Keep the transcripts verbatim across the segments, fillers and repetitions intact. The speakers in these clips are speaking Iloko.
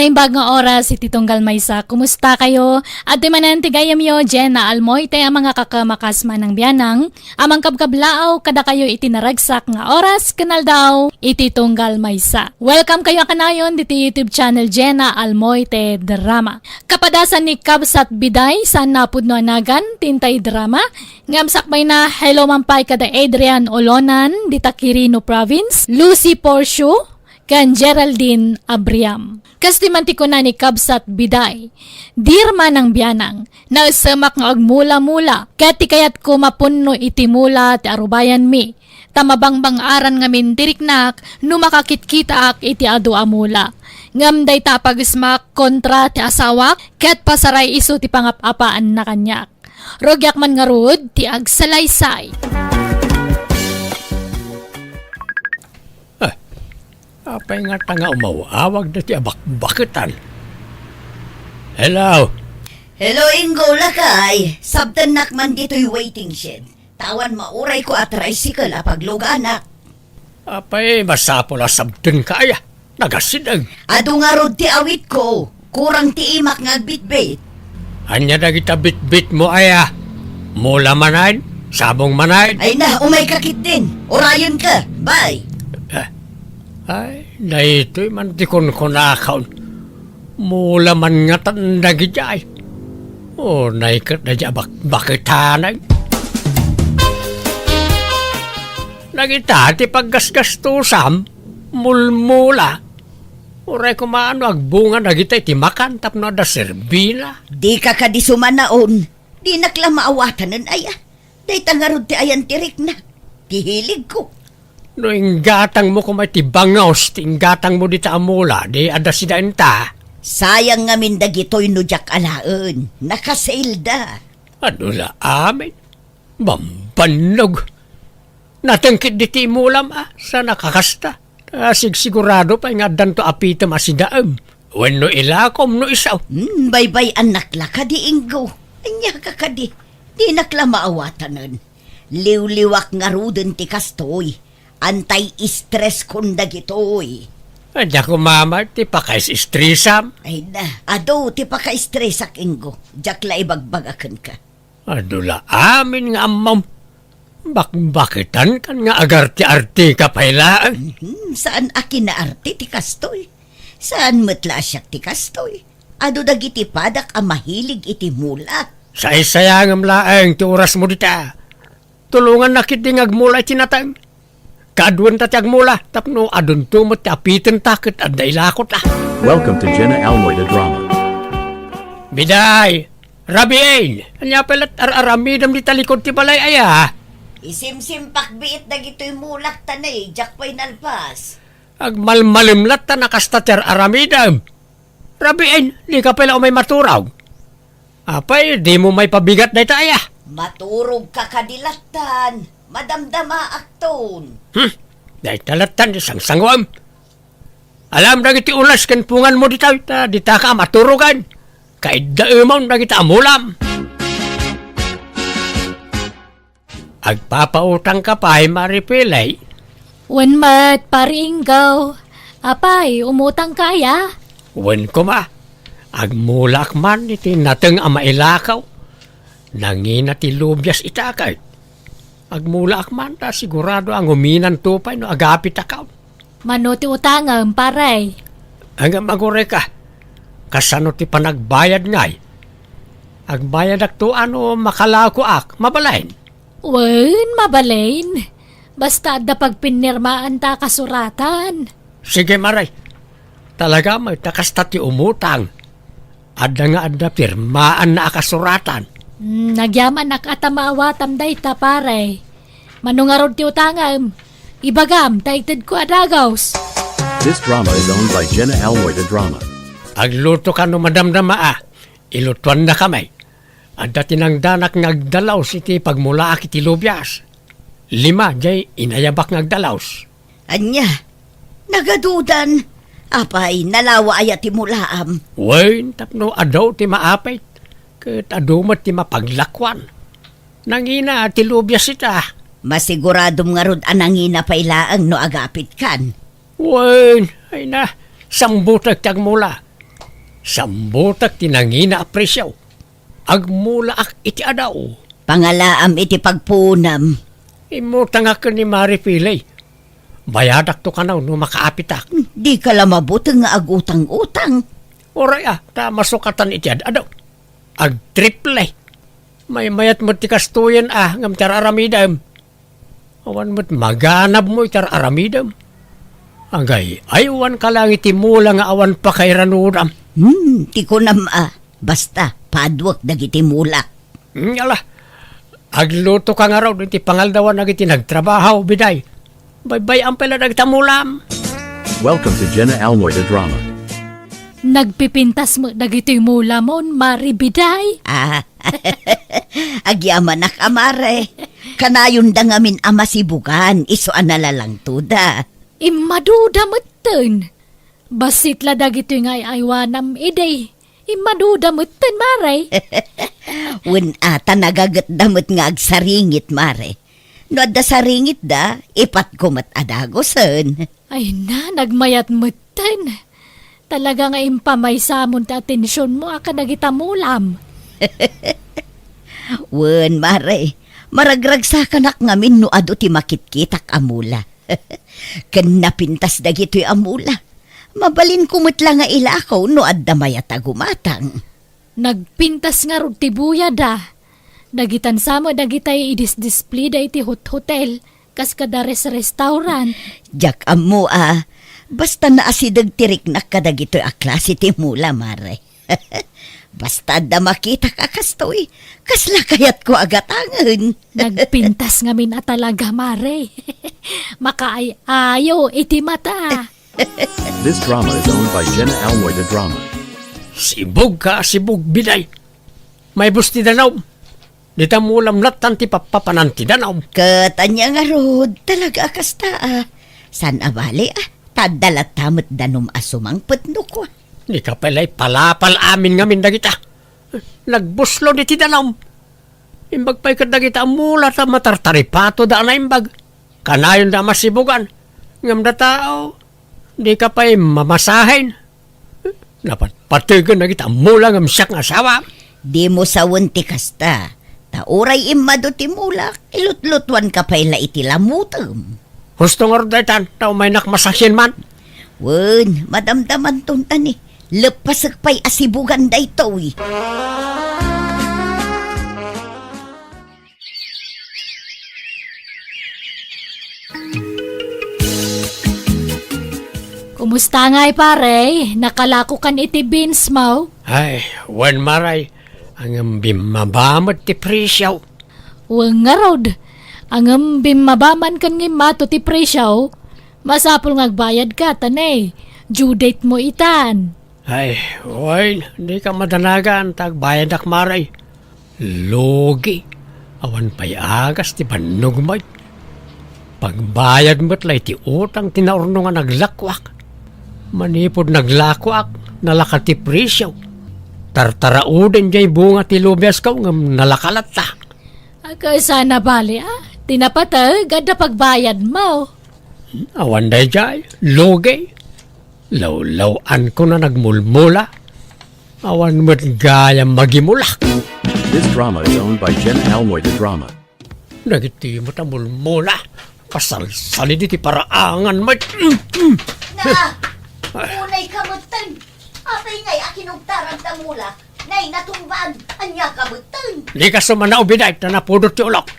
Imbag nga oras iti tunggal maysa, kumusta kayo? Adtoy manen ti gayyemyo, Jenna Almoite, a mangikakamakas manang bianang, a mangkabkablaaw kadakayo iti naragsak nga oras ken aldaw iti tunggal maysa. Welcome kayo a kanayon diti YouTube channel Jenna Almoite Drama. Kapadasan ni Kabsat Biday, saan a pudno a nagan, ti intay drama, ngem sakbayna, hello man pay kada Adrian Olonan, dita Quirino Province, Lucy Porcio, ken Geraldine Abriam. Kastoy man ti kuna ni Kabsat Biday, "Dear manang bianang, naesemak nga agmula-mula, ket ti kayatko mapunno iti mula ti arubayanmi, ta mabangbang-aran ngamin ti riknak no makakitkitaak iti adu a mula. Ngem dayta a pagesmak kontra ti asawak, ket pasaray isu ti pangap-apaanna kaniak." Rugiak man ngarud ti agsalaysay. Ah, apay ngata nga umaw-awag dayta a bakbaketan? Hello? Hello, Ingo, lakay. Sabtennak man ditoy waiting shed. Ta awan maurayko a tricycle a pagluganak. Apay, masapul a sabtenka aya. Nagasideg. Adu ngarud ti awitko. Kurang ti imak nga agbitbit. Ania dagita bitbitmo aya? Mula manen? Sabong manen? Ay na, umayka ketdin. Urayenka. Bye. Ah, ay, daytoy man ti kunkunakon. Mula man ngatan dagidiay. Unay ket daydiay a bakbaketanen. Dagita ti paggasgastusam, mulmula. Uray koma no agbunga dagita iti makan tapno adda serbina. Dika kadi sumanaon. Dinak la maawatanen aya. Dayta ngarud ti ayan ti riknak, ti hiligko. No inggatangmo koma iti bangus ti inggatangmo dita a mula, di adda sidaenta. Sayang ngamin dagitoy no diak alaen. Nakasailda. Adu la amin. Bambannog. Nateng ketdi ti mulam a, sa nakakasta. Ta sigsigurado pay nga addanto a pitem a sidaem. Wenno ilakom no isu. Hmm, baybay-annak la kadi, Ingo. Ania ka kadi? Dinak la maawatanen. Liwliwak ngaruden ti kastoy. Anti-stress kon dagitoy. Adda koma met ti pakaistresam. Ay na, adu ti pakaistresak, Ingo. Diak la ibagbaga kenka. Adu la amin nga ammom. Bakbaketankan nga agarte-arteka pay laeng. Mhm, saan a kinaarte ti kastoy. Saan met la a siak ti kastoy. Adu dagiti padak a mahilig iti mula. Saisayangem laeng ti orasmo dita. Tulongannak ketdi nga agmula iti nateng. Kaaduanta ti agmula, tapno adunto met ti apitenta ket adda ilakota. Welcome to Jenna Almoy the Drama. Biday, Rabiin, ania pay lat ar-aramidem dita likud ti balay aya? Isimsimpak biit dagitoy mulak ta ne, diak pay nalpas. Agmalmalem latta a kasta ti ar-aramidem. Rabiin, dika pay la umay maturog. Apay, dimo maipabigat dayta aya? Maturogka kadi lattan. Madamdamaakton. Hmm, dayta lattan ti sangsanguem. Alam dagiti ulas ken punganmo ditoy, ta ditaka a maturogan. Kaiddaemon dagita a mulam. Agpapautangka pay, Mari Pilay? Wen met, Pari Inggaw. Apay, umutangka aya? Wen koma. Agmulaak man iti nateng a mailakaw. Nangina ti lubias ita, kay. Agmulaak man ta sigurado a nguminanto pay no agapitakon. Mano ti utangem, pare? Ngem agurayka, kasano ti panagbayad ngay? Agbayadakto no makalakoak, mabalin? Wen, mabalin. Basta adda pagpinirmaanta a kasuratan. Sige, Mari. Talaga met ta kasta ti umutang. Adda nga adda pirmaanna a kasuratan. Hmm, nagyamanak a ta maawatam dayta, pare. Mano ngarud ti utangem? Ibagam, ta itedko a dagus. This drama is owned by Jenna Almoy the Drama. Aglutoka no madamdama a. Ilutoannakami. Adda ti nangdanak nga agdalaus iti pagmulaak iti lubias. Lima diay inayabak nga agdalaus. Ania? Nagadudan? Apay, nalawa aya ti mulaam? Wen, tapno adu ti maapit, ket adu met ti mapaglakuan. Nangina ti lubias ita. Masiguradom ngarud a nangina pay laeng no agapitkan. Wen, ay na, sambutek ti agmula. Sambutek ti nangina a presio. Agmulaak iti adaw. Pangalaam iti pagpuonam. Immutangak ken ni Mari Pilay. Bayadakto kano no makaapitak. Dika la mabuteng nga agutang-utang. Uray a, ta masukatan iti ad-adaw. Agtriple. Maymayat met ti kastoyen a, ngem ti ar-aramidem. Awan met maganabmo iti ar-aramidem. Agay-aywanka lang iti mula nga awan pakairanudam. Hmm, ti kunam a, basta, paduek dagiti mula. Hmm, ala, aglutoka ngarud iti pangaldawan dagiti nagtrabaho, Biday. Baybay-am pay la dagita mulam. Welcome to Jenna Almoy the Drama. Nagpipintas met dagitoy mulamon, Mari Biday. Ah, agyamanak a, Mare. Kanayonda ngamin a masibugan, isu a nalalangtoda. Immaduda metten. Bassit la dagitoy nga ay-aywanam idi. Immaduda metten, Mare. Wen a, ta nagagetda met nga agsaringit, Mare. No adda saringitda, ipatko met a dagusen. Ay na, nagmayat metten. Talaga nga impamaysamon ti atensionmo a kadagita mulam. Wen, Mare, maragragsakanak ngamin no adu ti makitkitak a mula. Ken napintas dagitoy a mula. Mabalinko met la nga ilako no adda mayat a gumatang. Nagpintas ngarud ti buyada. Dagitan sa met dagitay idisdisplida iti hot-hotel, kas kada res-restaurant. Diak ammo a, basta naasideg ti riknak kadagitoy a klase ti mula, Mare. Basta adda makitak a kastoy, kasla kayatko a gatangen. Nagpintas ngamin a talaga, Mare. Makaay-ayo iti mata. This drama is owned by Jenna Almoy the Drama. Sibug ka, sibug, Biday. Maibus ti danum. Dita mulam lattan ti pappapanan ti danum. Ket ania ngarud, talaga a kasta a. Saan a bale a, ta adda latta met danum a sumangpet no kua. Dika pay la ipalapal amin ngamin dagita. Nagbuslo diti danum. Imbag pay ket dagita a mula ta matartaripatoda a naimbag. Kanayonda a masibugan. Ngem data, o, dika pay mamasahen. Napatpategen dagita a mula ngem siak nga asawa. Dimo sawen ti kasta. Ta uray immadu ti mulak, ilutlutuanka pay la iti lamutem. Husto ngarud daytan, ta umaynak masasien man. Wen, madamdamanton ta ni. Leppasek pay a sibugan daytoy. Kumusta ngay, pare? Nakalakokan iti beans mo? Ay, wen, Mare. Ngem bimmaba met ti presyo. Wen ngarud, ngem bimmaba man ken nga immato ti presyo, masapul nga agbayadka ta ne, due date mo itan. Ay, wen, dika madanagan ta agbayadak, Mare. Lugi. Awan pay agas ti bannogmo. Pagbayad met la iti utang ti naurnongan a naglakoak. Manipud naglakoak, nalaka ti presyo. Tartarauden diay bunga ti lubiasko ngem nalaka latta. Agkasano a bale a, ti napateg adda pagbayadmo. Awan daydiay, lugi. Lawlaw-anko a nagmulmula. Awan met gayam magimulak. This drama is owned by Jen Almoy the Drama. Dagiti met a mulmula, pasalsalida iti paraangan met. Na, unayka metten. Apay ngay a kinugtaran ta mulak? Nay, natumbaan, aniaka metten? Dika sumanao, Biday, ta napudot ti ulok.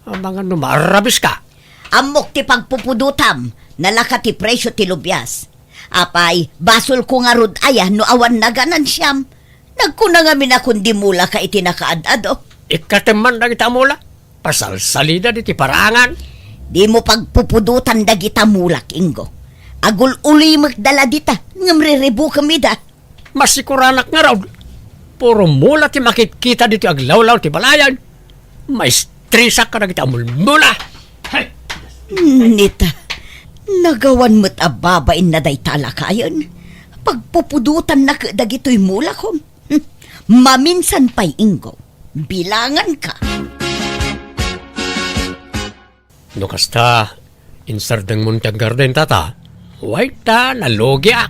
Amangan no maarrabiska. Ammok ti pagpupudotam, nalaka ti presyo ti lubias. Apay, basolko ngarud aya no awan naganansiam? Nagkuna ngamin a kundi mulaka iti nakaad-ado. Ikkatem man dagita a mula. Pasalsalida iti paraangan. Dimo pagpupudotan dagita mulak, Ingo. Agul-ulimekda la dita, ngem riribukem ida. Masikuranak ngarud. Puro mula ti makitkita ditoy aglawlaw ti balayan. Maistresak kadagiti a mulmula. Hay! Nita, nagawan met a babainna dayta a lakayen. Pagpupudotanna ket dagitoy mulakom. Maminsan pay, Ingo, bilanganka. No kasta, insardengmon ti aggarden, tata. Way ta, nalugiak.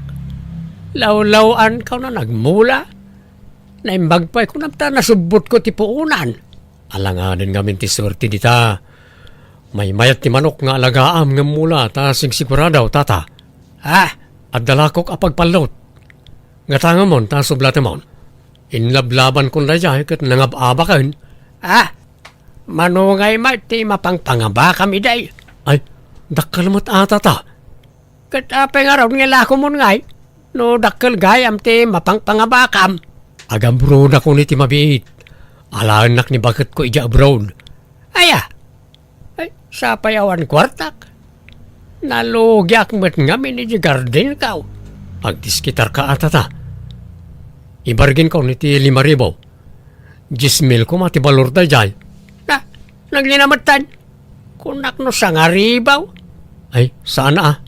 Lawlaw-ankaw nga nagmula. Naimbag pay kunam ta nasubbotko ti puonan. Alangaden ngamin ti suerte dita. Maymayat ti manok nga alagaam ngem mula ta sigsigurado, tata. Ah, adda lakok a pagpallot. Gatangemon ta sublatemon. Inlablabankon daydiay ket nangab-abaken. Ah, mano ngay met ti mapangpangabakam idi? Ay, dakkel met a, tata. Ket apay ngarud nga ilakomon ngay? No dakkel gayam ti mapangpangabakam. Agabrodakon iti mabiit. Alaennak ni baketko idiay abroad. Aya? Ay, sapay awan kuartak. Nalugiak met ngamin iti gardenko. Agdiskitarka a, tata. Ibarginko iti lima ribu. Dies mil koma ti balor daydiay. Na, nagngina metten. Kunak no sangaribu. Ay, saan a.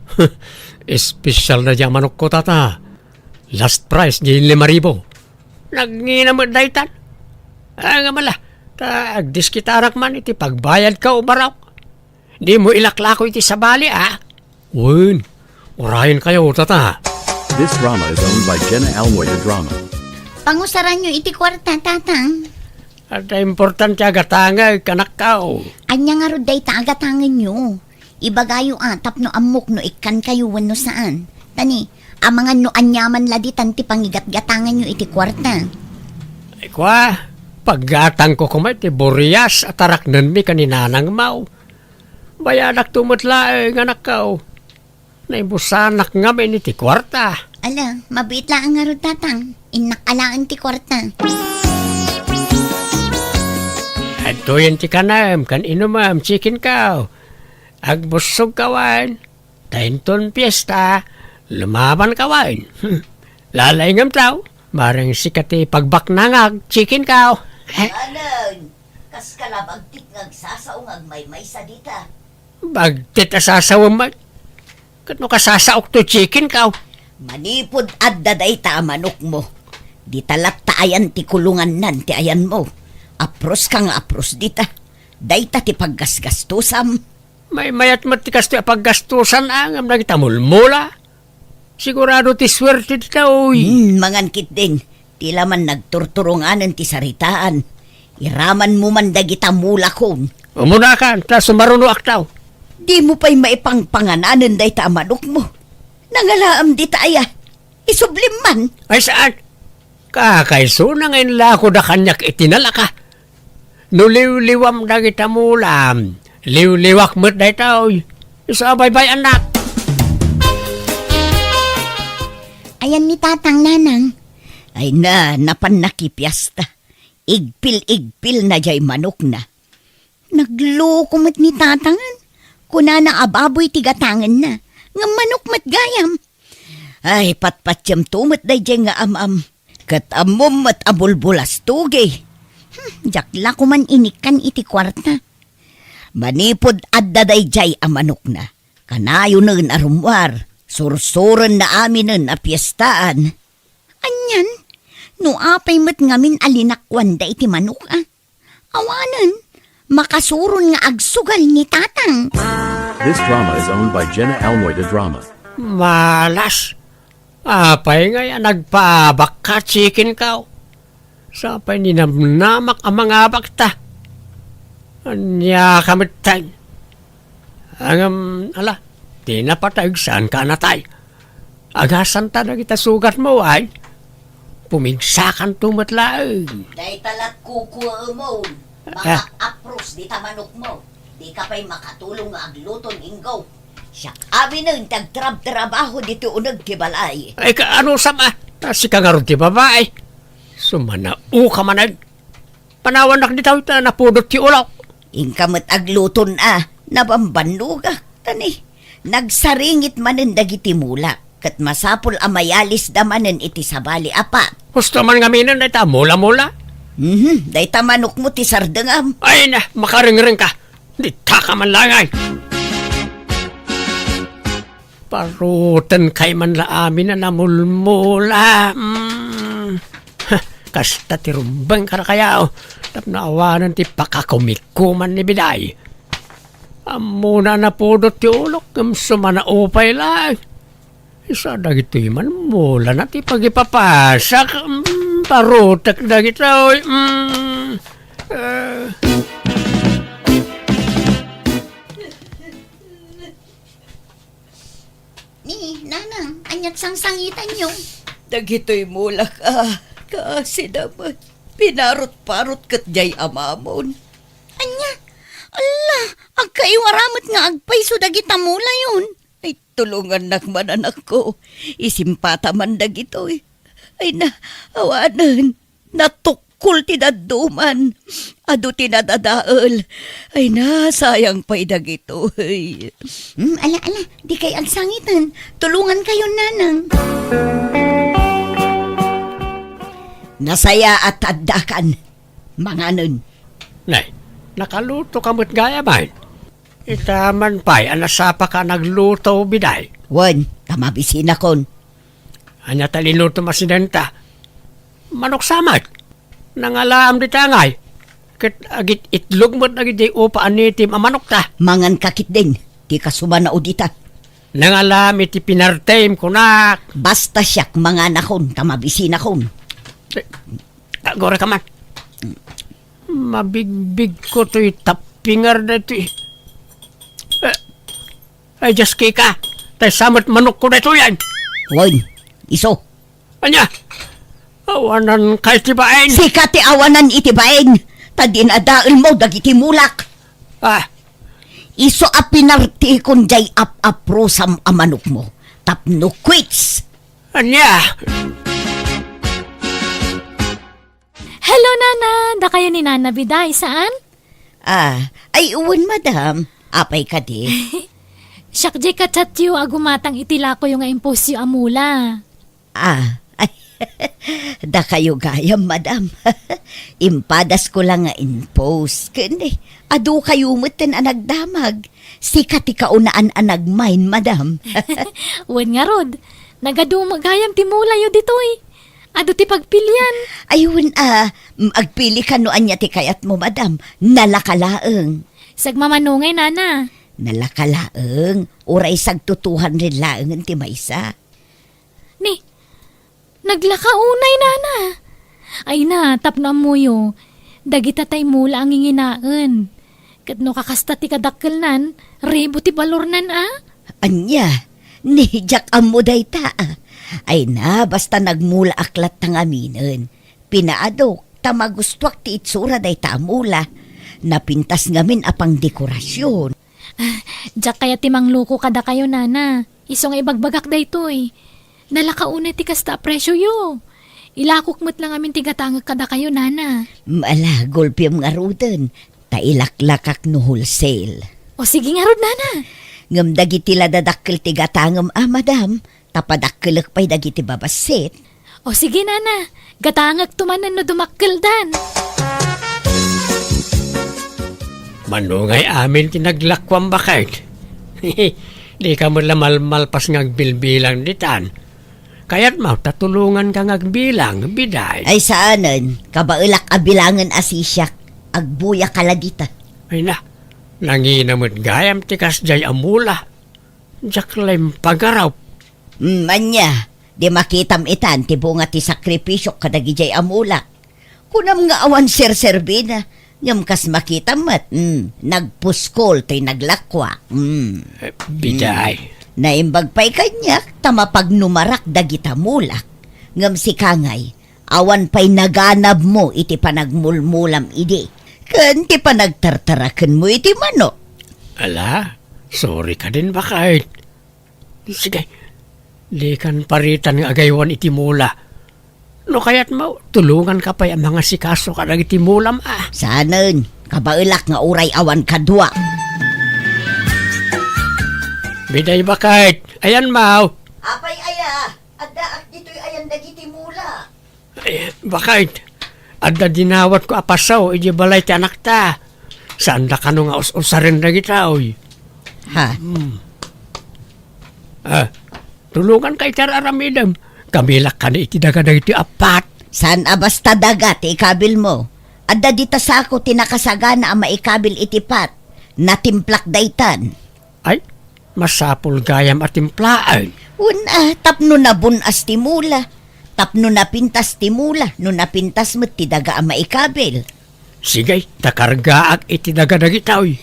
Espesyal daydiay a manokko, tata. Last price, di lima ribu. Nagngina met daytan. Ah, nga mala, ta agdiskitarak man iti pagbayadko, barok. Dimo ilaklako iti sabali, a? Wen, urayenkayo, tata. This drama is owned by Jenna Almoy de Drama. Pangusaranyo iti kuarta, tatang. Adda importante a gatangek, anakko. Ania ngarud dayta a gatangenyo? Ibagayo a tapno ammok no ikkankayo wenno saan. Tani, amangan no aniaman la ditan ti pangigatgatanganyo iti kuarta. Ay, kua, paggatangko koma iti burias a taraknenmi ken ni nanangmo. Bayadakto met laeng, anakko. Naibusanak ngamin iti kuarta. Ala, mabiit laeng ngarud, tatang. Innak alaen ti kuarta. Adtoyen ti kanem ken inumem, chicken ko. Agbussogka wen. Ta inton fiesta, lumabanka wen. Lalaingem taw, bareng sika ti pagbaknangak, chicken ko. Alan, kas kalabagtit nga agsasao nga agmaymaysa dita. Bagtit a sasawen met. Ket no kasasaok toy chicken ko. Manipud adda dayta a manokmo, dita latta ayan ti kulongannan ti ayanmo. Aproska nga apros dita. Dayta ti paggasgastosam. Maymayat met ti kastoy a paggastosan, a, ngem dagita mulmula. Sigurado ti suerte dita, uy. Hmm, mangan ketdin. Ti la man nagturturonganen ti saritaan. Iramanmo man dagita mulakon. Umunakan, ta sumarunoak taw. Dimo pay maipangpangananen dayta a manokmo. Nangalaam dita aya. Isublim man. Ay, saan? Kakaisuna nga inlakoda kaniak iti nalaka. No liwliwam dagita mulam, liwliwak met daytoy. Isu a baybay-annak. Ayan ni Tatang, Nanang. Ay na, napan nakipiasta. Igpil-igpilna jay manokna. Nagloko met ni Tatangen. Kunana a baboy ti gatangenna. Ngem manok met gayam. Ay, patpatiemto met dayjay nga am-am. Ket ammom met a bulbulastogi. Hmm, diak la koman inikkan iti kuarta. Manipud adda dayjay a manokna, kanayonen a rummuar, sursurenna aminen a piestaan. Anian, no apay met ngamin a linakuanda iti manok, a? Awanen, makasuron nga agsugal ni Tatang. This drama is owned by Jenna Almoy de Drama. Malas. Apay ngay a nagpaabakka, chicken ko? Sapay ninamnamak a mangabakta. Ania ka metten? Ngem, ala, ti napateg, saanka a natay. Agasanta dagita sugatmo, ay? Pumigsakanto met laeng. Dayta lat kukuemon. Ah. Makapapros dita manokmo. Dika pay makatulong nga agluton, Inggo. Siak aminen ti agtrabtrabaho ditoy uneg ti balay. Ay, kaano sama? Ta sika ngarud ti babai. Sumanao ka manen. Panawannak dita ta napudot ti ulok. Inka met agluton a, nabambannogak, tani. Nagsaringit manen dagiti mulak, ket masapul a mayalisda manen iti sabali a pat. Husto man ngaminen dayta mula-mula. Mhm, dayta manokmo ti sardengam. Ay na, makarengreng ka. Dita ka man langay. Parutenkay man la amin a namulmula. Mm. Kasta ti rumbeng kadakayo. Tapno awanen ti pakakumikuman ni Biday. Ammona a napudot ti ulok, ngem sumanao pay laeng. Isu dagitoy man, mulana ti pagipapasak. Mm, parutek dagitoy. Mm, eh. Ni, Nanang, aniat sangsangitanyo? Dagitoy mulak a, kaasida met. Pinarot-parot ket diay amamon. Ania? Alla, agkaiwara met nga agpayso dagita mulayon. Ay, tulongannak man, anakko. Isimpata man dagitoy. Ay na, awanen. Natukkol ti dadduman. Adu ti nadadael. Ay na, sayang pay dagitoy. Hmm, ala, ala, dikay agsangiten. Tulongankayon, Nanang. Nasayaat ta addakan. Manganen. Nay, nakaluto ka met gayam, ay? Ita man pay a nasapa ka nagluto, biday. Wen, ta mabisinakon. Ania ta linutom a sinenta? Manok sa met. Nangalaam dita ngay. Ket agit-itlog met dagiti upa a nitim a manokta. Mangan ka ketdin, ti kasumana dita. Nangalaam iti pinartem, kunak. Basta siak manganakon, ta mabisinakon. Eh, agora ka man. Mabigbigko toy tappingar daytoy. Eh, ay, Diyos, Kika, tay sa met manokko daytoyen. Wen, isu. Ania? Awananka iti bain? Sika ti awanan iti bain, ta dinadaelmo dagiti mulak. Ah. Isu a pinartekon diay ap-aprosam a manokmo. Tapno quits. Ania? Hello, Nana! Dakayo ni Nana, biday, saan? Ah, ay, wen, madam. Apay kadi? Siak diay ka-chatyo a gumatang iti lakoyo nga impostyo a mula. Ah, ay, dakayo gayam, madam. Impadasko la nga impose. Ken, eh, adukayo metten a nagdamag. Sika ti kaunaan a nagmain, madam. Wen ngarud, nagadu gayam ti mulayo ditoy. Adu ti pagpilian. Ay, wen a, mm, agpili ka no ania ti kayatmo, madam. Nalaka laeng. Sagmamano ngay, Nana? Nalaka laeng. Uray sagto two hundred laengen ti maysa. Ni, naglaka unay, Nana. Ay na, tapno ammoyo, dagita tay mula a nginginaen. Ket no kakasta ti kadakkelnan, ribu ti balornan a. Ania? Ni, diak ammo dayta, a. Ay na, basta nagmulaak latta ngaminen. Pinaadok, ta magustuak ti itsura dayta a mula. Napintas ngamin a pangdekorasyon. Ah, diak kayat ti mangluko kadakayo, Nana. Isu nga ibagbagak daytoy. Nalaka unay ti kasta a presioyo. Ilakok met la ngamin ti gatangek kadakayo, Nana. Mm, ala, gulpem ngaruden. Ta ilaklakak no wholesale. O, sige ngarud, Nana. Ngem dagiti la dadakkel ti gatangem a, madam, ta padakkelek pay dagiti babassit. O, sige, Nana. Gatangekto manen no dumakkeldan. Mano ngay amin ti naglakuam, baket? Dika met la malmalpas nga agbilbilang ditan. Kayatmo ta tulonganka nga agbilang, biday? Ay, saanen. Kabaelak a bilangen a sisiak. Agbuya ka la dita. Ay na, nangina met gayam ti kasdiay a mula. Diak la impagarup. Mm, ania, di makitam itan ti bunga ti sakripisiok kadagidiay a mulak. Kunam nga awan serserbina, ngem kas makitam met, mm, nagpuskol toy naglakuak. Mm. Eh, biday. Mm. Naimbag pay kaniak ta mapagnumarak dagita mulak. Ngem sika ngay, awan pay naganabmo iti panagmulmulam idi, ken ti panagtartarakenmo iti manok. Ala, sorry kadin, baket. Sige, dikan paritan nga agaywan iti mula. No kayatmo, tulonganka pay a mangasikaso kadagiti mulam a. Saanen, kabaelak nga uray awan kadua. Biday, baket, ayanmo? Apay aya, addaak ditoy ayan dagiti mula. Eh, baket, adda dinawatko a pasaw idiay balay ti anakta. Saanda kano nga us-usaren dagitoy. Ha? Hmm. Ah, tulonganka iti ar-aramidem. Kamilak kano iti daga dagitoy a pat. Saan a basta daga ti ikabilmo? Adda dita sako ti nakasagana a maikabil iti pat. Natimplak daytan. Ay, masapul gayam a timplaen. Wen a, tapno nabun-as ti mula, tapno napintas ti mula, no napintas met ti daga a maikabil. Sige, ta kargaak iti daga dagitoy.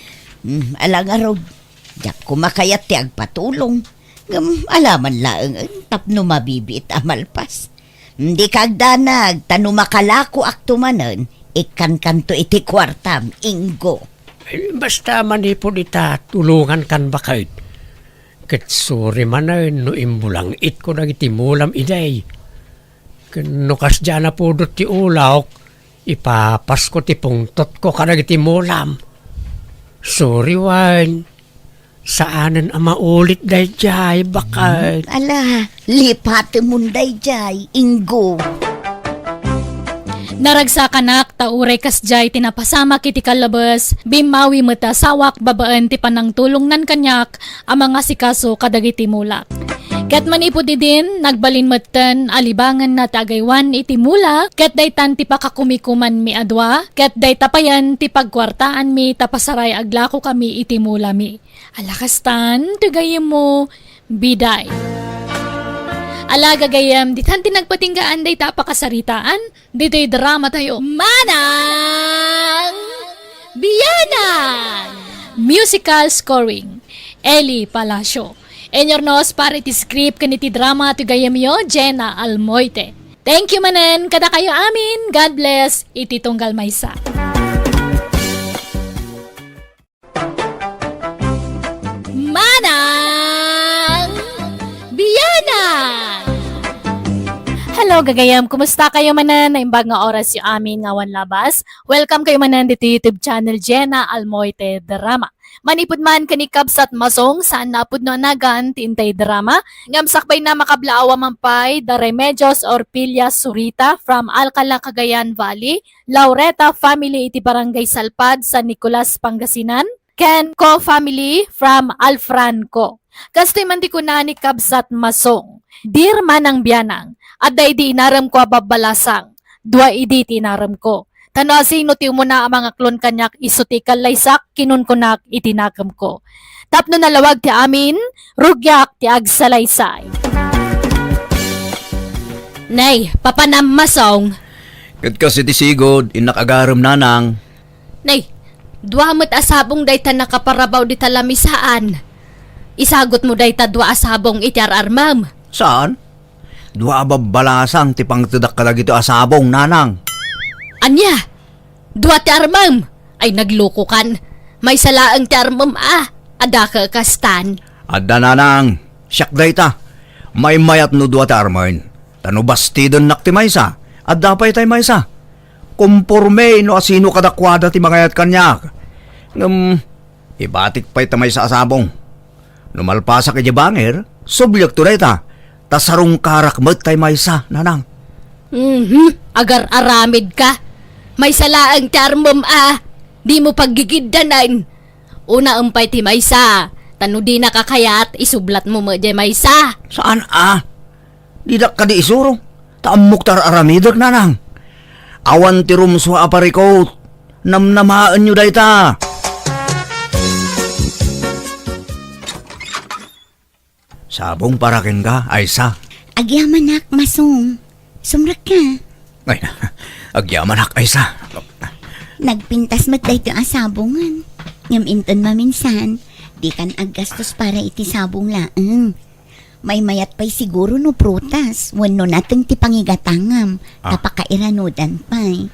Hmm, ala ngarud, diak koma kayat ti agpatulong. Ngem ala man laeng tapno mabibiit a malpas. Dika agdanag, ta no makalakoakto manen, ikkankanto iti kuartam, Ingo. Ay, basta manipud ita, tulongankan baket. Ket suri manen no imbulangitko dagiti mulam idi. Ken no kasdiay a napudot ti ulawko, ipapasko ti pungtotko kadagiti mulam. Suri wen, saanen a maulit daydiay, baket. Ala, lipatemon daydiay, Ingo. Naragsakanak ta uray kasdiay ti napasamak iti kallabes, bimmawi met ti asawak babaen ti panangtulongnan kaniak a mangasikaso kadagiti mulak. Ket manipud idin, nagbalin metten a libangenna ti agaywan iti mula, ket daytan ti pakakumikumanmi a dua, ket dayta payen ti pagkuartaanmi ta pasaray aglakokami iti mulami. Ala kastan, ti gayyemmo, biday. Ala gagayyem, ditan ti nagpatinggaan dayta a pakasaritaan, ditoy drama tayo, Manang Bianang! Musical scoring, Eli Palacio. Inurnos para iti script ken iti drama ti gayyemyo, Jenna Almoite. Thank you manen, kadakayo amin. God bless, iti tunggal maysa. Manang Bianang! Hello, gagayam. Kumusta kayo manen? Naimbag nga oras yo amin nga awan labas. Welcome kayo manen dito YouTube channel, Jenna Almoite Drama. Manipud man ken ni Kabsat Masong, saan na pudno a nagan ti intay drama, ngem sakbay na makablaawa man pay, The Remedios or Pilia Surita from Alcala, Cagayan Valley, Laureta family iti Barangay Salpad, San Nicolas, Pangasinan, ken Co family from Alfranco. Kastoy man ti kuna ni Kabsat Masong, Dear Manang Bianang, adda idi inaremko a babbalasang, dua idi ti inaremko. Ta no asino ti umuna a mangaklon kaniak isu ti kallaysak, kinunkunak iti nakemko. Tapno nalawag ti amin, rugiak ti agsalaysay. Nay, papanam Masong. Ket kas iti sigud, innak agarem nanang. Nay, dua met a sabong dayta nakaparabaw dita lamisaan. Isagutmo dayta dua a sabong iti ar-armem. Saan? Dua a babbalasang ti pangtedak kadagiti a sabong, nanang. Ania? Dua ti armem? Ay, naglukokan. Maysa laeng ti armem a, adda ka kastan. Adda, nanang. Siak dayta. Maymayat no dua ti armen. Ta no bastidennak ti maysa, adda pay tay maysa. Komporme no asino kadakuada ti mangayat kaniak. Ngem, ibatik pay ta maysa a sabong. No malpasak idiay bangir, subliekto dayta, ta sarungkarak met tay maysa, nanang. Mhm, agar-aramid ka. Maysa laeng ti armem a, dimo paggigiddanen. Unaem pay ti maysa, ta no dinaka kayat, isublatmo met diay maysa. Saan a? Didak kadi isuro, ta ammok ti ar-aramidek, nanang. Awan ti rumsua a parikut. Namnamaenyo dayta. Sabong para kenka, Aysa. Agyamanak, Masong. Sumrekka. Ay, agyamanak, Aysa. Nagpintas met daytoy a sabongen. Ngem inton maminsan, dikan aggastos para iti sabong laeng. Maymayat pay siguro no prutas wenno nateng ti pangigatangam, ta Ah. pakairanudan pay.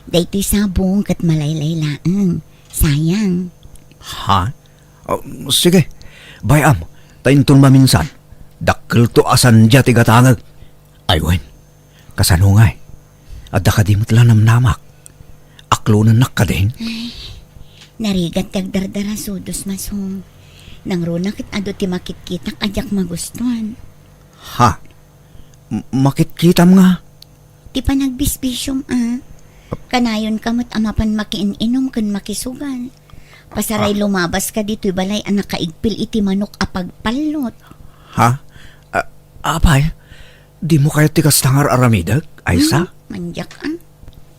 Daytoy sabong ket malaylay laeng. Sayang. Ha? Oh, sige. Bay-am, ta inton maminsan, dakkelto a sandia ti gatangek. Ay wen, kasano ngay? Adda kadi met la namnamak? Aklonennak kadin? Ay, narigat ti agdardarasudos, Masong. Nangruna ket adu ti makitkitak a diak magustuan. Ha? M-, makitkitam nga? Ti panagbisbisiom, a. Kanayonka met a mapan makiin-inom ken makisugal. Pasaray Ah. lumabaska ditoy balay a nakaigpil iti manok a pagpallot. Ha? A-, apay? Dimo kayat ti kasta nga ar-aramidek, Aysa? Hmm, mandiak, a.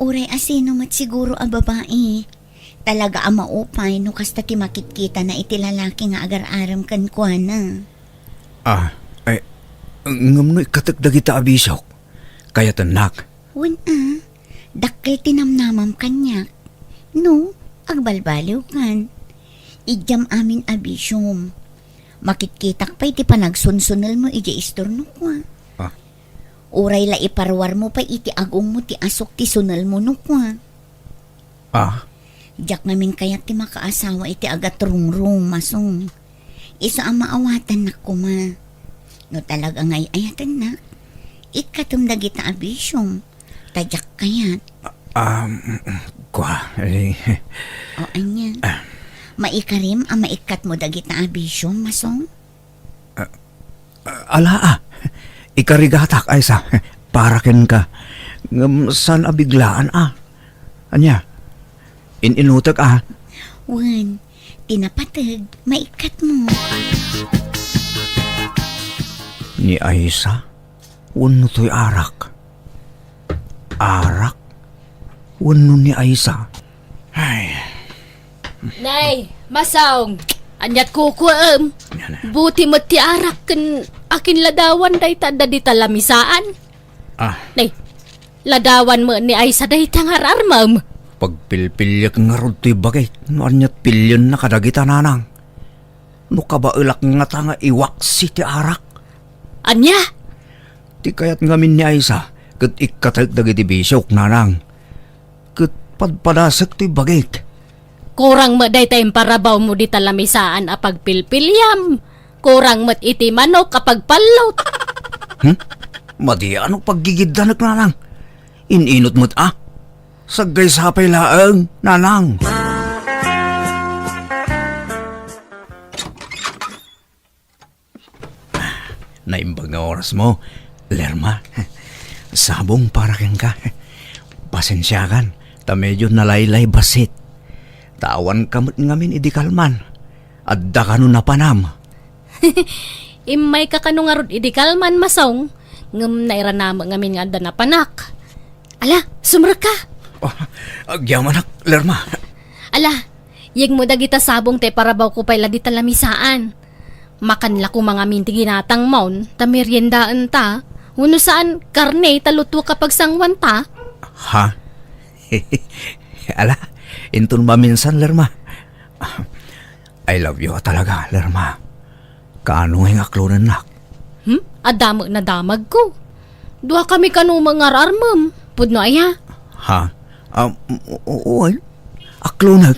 Uray asino met siguro a babai. Talaga a maupay no kasta ti makitkitana iti lalaki nga agar-arem kenkuana. Ah, ay, Ngem no ikkatek dagita a bisiok, kayatennak. Wen a, dakkel ti namnamam kaniak. No, agbalbaliwkan. Idiam amin a bisiom. Makitkitak pay ti panagsunsunelmo idiay istornok, a. Ah. Uray la iparwarmo pay iti agongmo ti asuk ti sunelmo, no kua. Ah. Diak ngamin kayat ti makaasawa iti agatrungrung, Masong. Isu a maawatannak koma. No talaga nga ay-ayatennak, ikkatem dagita a bisiom. Ta diak kayat. Ah, um, kua, eh. O, ania? Ah. Maikarim a maikkatmo dagita a bisiom, Masong? Ah, ala, ah. Ikarigatak, Aisa, para kenka. Ngem saan a biglaan, a. Ania? In-inutek, a. Wen, ti napateg, maikkatmo. Ni Aisa? Wenno toy arak? Arak? Wenno ni Aisa? Ay. Nay, Masong, aniat kukuem? Yana. Buti met ti arak ken akin ladawan dayta adda dita lamisaan. Ah. Nay, ladawan met ni Aisa dayta nga ar-armem. Pagpilpiliek ngarud toy bagik no aniat pilienna kadagita, nanang. No kabaelak ngata nga iwaksi ti arak. Ania? Ti kayat ngamin ni Aisa ket ikkatek dagiti bisiok, nanang. Ket padpadasek toy bagik. Kurang met dayta imparabawmo dita lamisaan a pagpilpiliam. Kurang met iti manok a pagpallot. Hmm? Madi a no paggigiddanek, nanang. In-inut met a. Saggaysa pay laeng, nanang. Naimbag nga orasmo, Lerma. Sabong para kenka. Pasensiakan, ta medio nalaylay bassit. Ta awanka met ngamin idi kalman. Adda kano napanam. Immayka kano ngarud idi kalman, Masong, ngem nairana met ngamin nga adda napanak. Ala, sumrekka. Oh, agyamanak, Lerma. Ala, yegmo dagita sabong ta iparabawko pay la dita lamisaan. Makan la koma ngamin ti ginatangmon, ta meriendaenta. Wenno saan, karne ta lutuek a pagsanguanta. Ha? Ala, inton maminsan, Lerma. I love you talaga, Lerma. Kaano nga aklonennak? Hmm? Adda met nadamagko. Duakami kano nga ar-armem. Pudno aya? Ha? Ah, o-, o-, oy. Aklonek.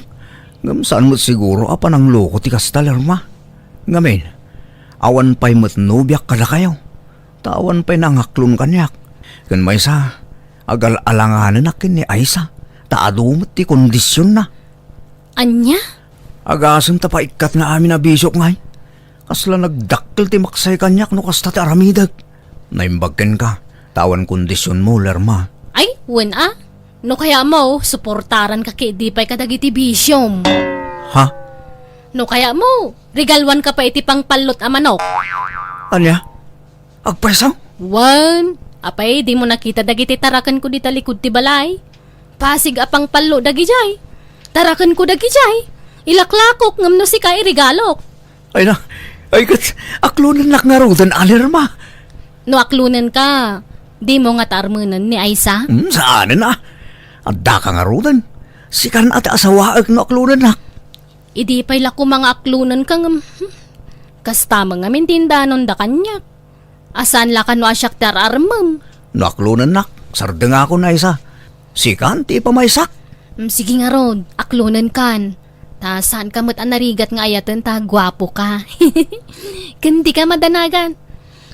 Ngem saan met siguro a panangloko ti kasta, Lerma. Ngamin, awan pay met nobiak kadakayo. Ta awan pay nangaklon kaniak. Ken maysa, agal-alanganenak ken ni Aisa. Ta adu met ti kondisionna. Ania? Agasem ta paikkat nga amin a bisiok ngay. Kasla nagdakkel ti maksay kaniak no kasta ti aramidek. Naimbag kenka, ta awan kondisionmo, Lerma. Ay, wen a. No kayatmo, suportaranka ket idi pay kadagiti bisiom. Ha? No kayatmo, regaluanka pay iti pangpallot a manok. Ania? Agpayso? Wen, apay, dimo nakita dagiti tarakenko dita likud ti balay? Pasig a pangpallo dagijay. Tarakenko dagijay. Ilaklakok ngem no sika iregalok. Ay na, ay ket, aklonennak ngaruden a, Lerma. No aklonenka, dimo ngata armenen ni Aisa? Hmm, saanen a. Addaka ngaruden. Sikan a ti asawaek no aklonennak. Idi pay la koma nga aklonenka ngem, hmm, kasta met ngamin ti indanonda kaniak. A saan la kano a siak ti ar-armem? No aklonennak, sardengakon, Aisa. Sikan ti ipamaysak. Mm, sige ngarud, aklonenkan. Ta saanka met a narigat nga ayaten ta guapoka. Ken dika madanagan.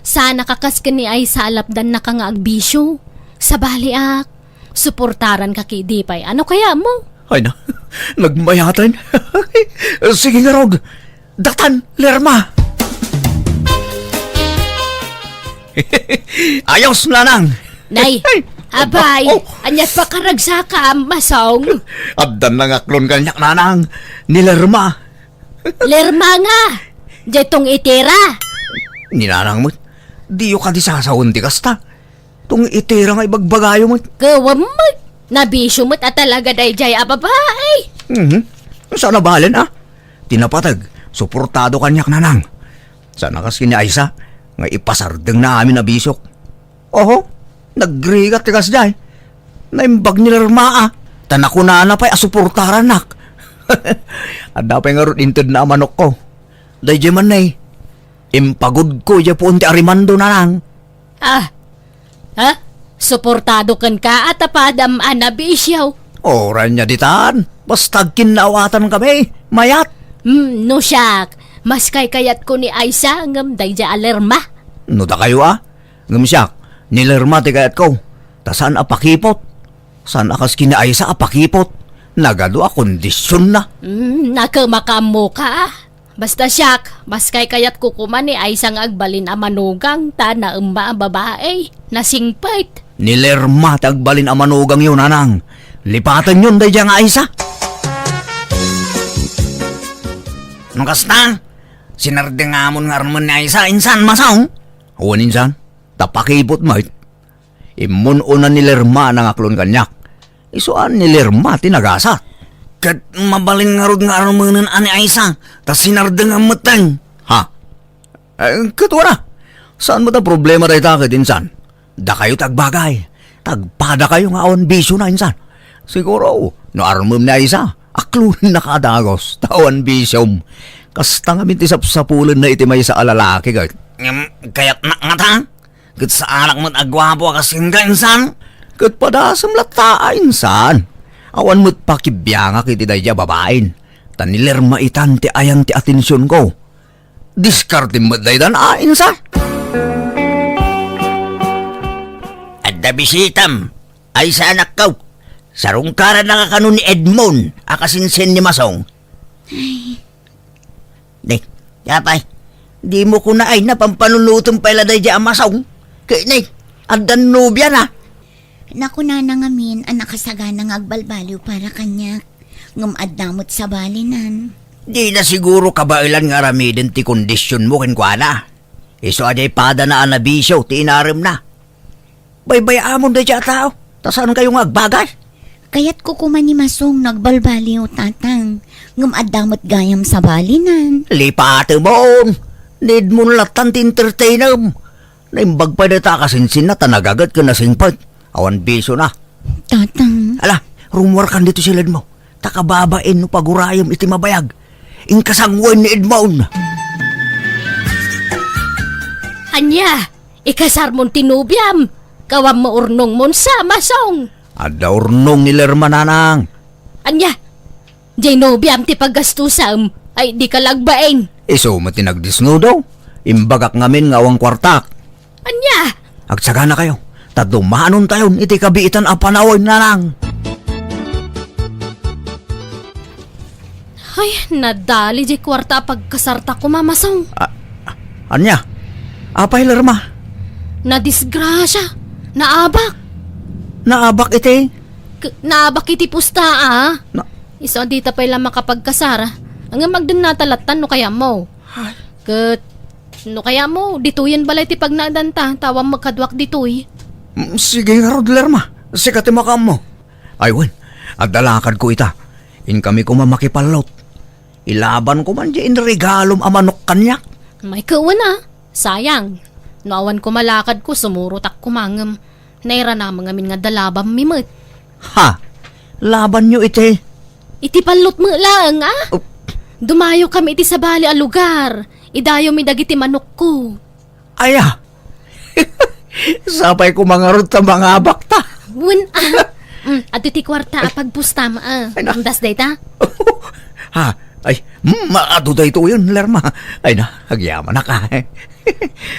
Saanaka kas ken ni Aisa a lapdannaka nga agbisio. Sabaliak, suportaranka ket idi pay. Ano kayatmo? Ay na, nagmayaten. Sige ngarud, datan, Lerma. Ayos, nanang. Nay, ay, abay, oh. Ania ti pakaragsakam, Masong? Addan nangaklon kaniak, nanang, ni Lerma. Lerma nga, diay tong-itera. Ni nanang met, diyo kadi sasawen ti kasta. Tong-itera nga ibagbagayo met. Kawam met, nabisio met a talaga daydiay a babai. Mhm. Saan a balen, a? Ti napateg, suportado kaniak, nanang. Saan a kas ken ni Aisa, nga ipasardengna amin a bisiok. Oho, nagrigat ti kasdiay. Naimbag ni Lerma a, ta nakunana pay a suportarannak. Adda pay ngarud intedna a manokko. Daydiay man, nay, impagudko idiay puon ti arimando, nanang. Ah, ha? Suportado kenka a ta padam a nabisio? Uray ania ditan, basta agkinnaawatan kami, mayat. Hmm, no siak, mas kaykayatko ni Aisa ngem daydiay a Lerma. No dakayo a, ngem siak, ni Lerma ti kayatko, ta saan a pakipot. Saan a kas ken ni Aisa a pakipot. Nagadu a kondisionna. Hmm, nakem a kaammoka. Basta siak, mas kaykayatko koma ni Aisa nga agbalin a manugang ta naemma a babai, nasingpet. Ni Lerma ti agbalin a manugangyo, nanang. Lipatenyon daydiay nga Aisa. No kasta, sinardengamon nga armen ni Aisa, insan, Masong? Wen, insan, ta pakipot met. Immun-una ni Lerma a nangaklon kaniak. Isu a ni Lerma ti nagasat. Ket mabalin ngarud nga armenen a ni Aisa, ta sinardengam metten. Ha? Eh, ket wana, saan met a problema dayta ket insan? Dakayo ti agbagay. Tagpadakayo nga awan bisiona insan. Siguro, no armem ni Aisa, aklonennaka a dagus, ta awan bisiom. Kasta ngamin ti sapsapulenna iti maysa a lalaki ket. Ngem, kayatnak ngata? Ket saanak met a guapo a kas kenka, insan? Ket padasem latta a, insan. Awan met pakibiangak iti daydiay a babain. Ta ni Lerma itan ti ayan ti atensionko. Diskartem met daytan a, insan. Adda bisitam, Aisa anakko. Sarungkarannak kano ni Edmond a kasinsin ni Masong. Ay, Ne, apay, dimo kuna ay napampanunotem pay la daydiay a Masong. Ket ne, addan nobiana. Nakunana ngamin a nakasagana nga agbalbaliw para kaniak, ngem adda met sabalinan. Dina siguro kabaelan nga aramiden ti kondisionmo kenkuana. Isu a diay padana a nabisio ti inaremna. Baybay-amon daydiay a tao, ta saankayo nga agbagay. Kayatko koma ni Masong no agbalbaliw, Tatang, ngem adda met gayam sabalinan. Lipatemon! Need mo lattan ti entertainem. Naimbag pay dayta a kasinsinna ta nagaget ken nasingpet. Awan bisiona. Tatang. Ala, rumuarkan ditoy siledmo. Ta kababain no pagurayem iti mabayag. Inka sangoen ni Edmond. Ania? Ikasarmon ti nobiam, kawan maurnongmon sa, Masong. Adda urnong ni Lerma, Nanang. Ania? Diay nobiam ti paggastusam, ay dika lagbain. Isu met ti nagdisnudo. Imbagak ngamin nga awan kuartak. Ania? Agsaganakayo, ta dumanontayon iti kabiitan a panawen, Nanang. Ay, nadali diay kuarta a pagkasarta koma, Masong. A-, ania? Apay, Lerma? Nadisgrasia. Naabak. Naabak iti? K-, naabak iti pusta, a. Na- Isu a dita pay la makapagkasar. Ngem agdennata lattan no kayatmo. Ay. Ket no kayatmo, ditoyen balay ti pagnaedanta, ta awan met kaduak ditoy. Mm, sige ngarud, Lerma. Sika ti makaammo. Ay wen, adda lakadko ita. Inkami koma makipallot. Ilabanko man diay inregalom a manok kaniak. Maikewen a, sayang. No awan koma lakadko, sumurotak koma ngem nairanamem ngamin nga adda labammi met. Ha? Labanyo iti? Iti pallot met laeng, a? Oh. Dumayokami iti sabali a lugar. Idayommi dagiti manokko. Aya. Sapay koma ngarud ta mangabakta. Wen, a. Mm, adtoy ti kuarta a pagpustam, a. Ay, na. Indas dayta? Ha? Ay, mm, adu daytoyen, Lerma. Ay na, agyamanak, a.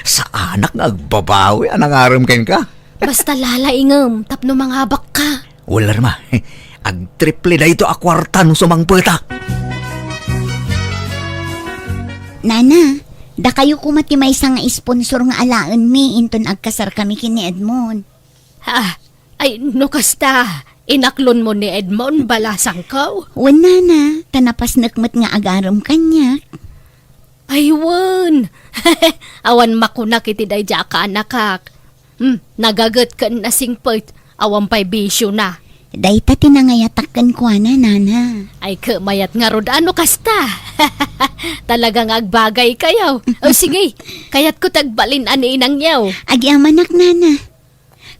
Saanak nga agbabawi a nangarem kenka. Basta lalaingem tapno mangabakka. Wen, Lerma, agtriple daytoy a kuarta no sumangpetak. Nana, dakayo koma ti maysa nga sponsor nga alaenmi inton agkasarkami ken ni Edmond. Ha? Ay, no kasta, inaklonmo ni Edmond, balasangko? Wen, Nana, ta napasnek met nga agarem kaniak. Ay, wen. Awan makunak iti daydiay a kaanakak. Hmm, nagaget ken nasingpet, awan pay bisiona. Dayta ti nangayatak kenkuana, nana. Ay, ket mayat ngarud a no kasta. Talaga nga agbagaykayo. O, sige, kayatko ti agbalin a ni inangyo. Agyamanak, nana.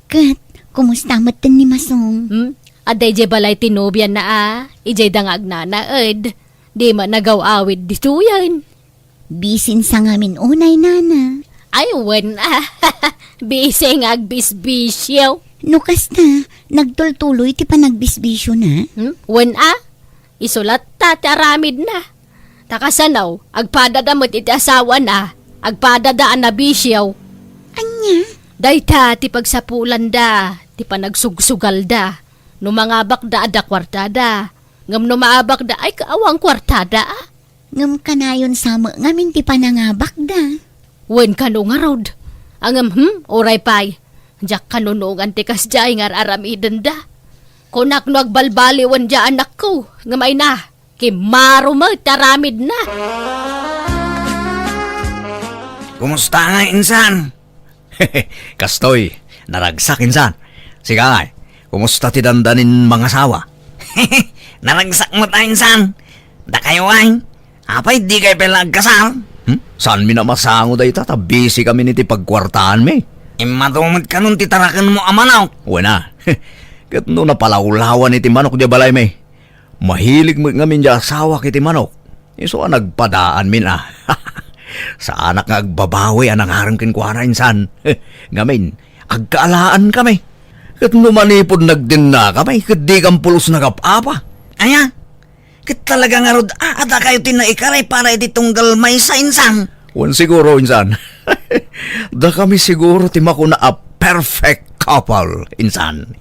Ket, kumusta metten ni Masong? Hmm? Adda idiay balay ti nobiana a, idiay da nga agnanaed. Di man agaw-awid ditoyen. Bisin sa ngamin unay, nana. Ay, wen a. Bisi nga agbisbisyo. No kasta, nagtultuloy ti panagbisbisyona? Hmm? Wen a. Isu latta ti aramidna. Ta kasano, agpadada met iti asawana, agpadada a nabisyo. Ania? Dayta ti pagsapulanda, ti panagsugsugalda. No mangabakda, adda kuartada. Ngem no maabakda, ay, awan kuartada, a. Ngem kanayon sa met ngamin ti panangabakda. Wen kano ngarud. Ngem, hmm, uray pay. Diak kanunongan ti kasdiay nga ar-aramidenda. Kunak no agbalbaliwen dia anakko, ngem ay na, kimmaro met ti aramidna. Kumusta nga, insan? Kastoy, naragsak, insan. Sika ngay, kumusta ti dandanin mangasawa? Naragsak met a, insan. Dakayo ay, apay dikay pay la agkasar? Hmm? Saanmi a masango dayta, ta busy kami iti pagkuartaanmi. Immadu met kanon ti tarakenmo a manok. Wen a. Ket no napalawlawan iti manok diay balaymi, mahilig met ngamin diay asawak iti manok. Isu a nagpadaanmin a. Saanak nga agbabawi a nangarem kenkuana, insan. Ngamin, agkaalaan kami. Ket no manipud nagdenna kami, ket dikan pulos nagap-apa. Aya? Ket talaga ngarud a, a dakayo ti naikaray para iti tunggal maysa, insan. Wen siguro, insan. Dakami siguro ti makuna a perfect couple, insan.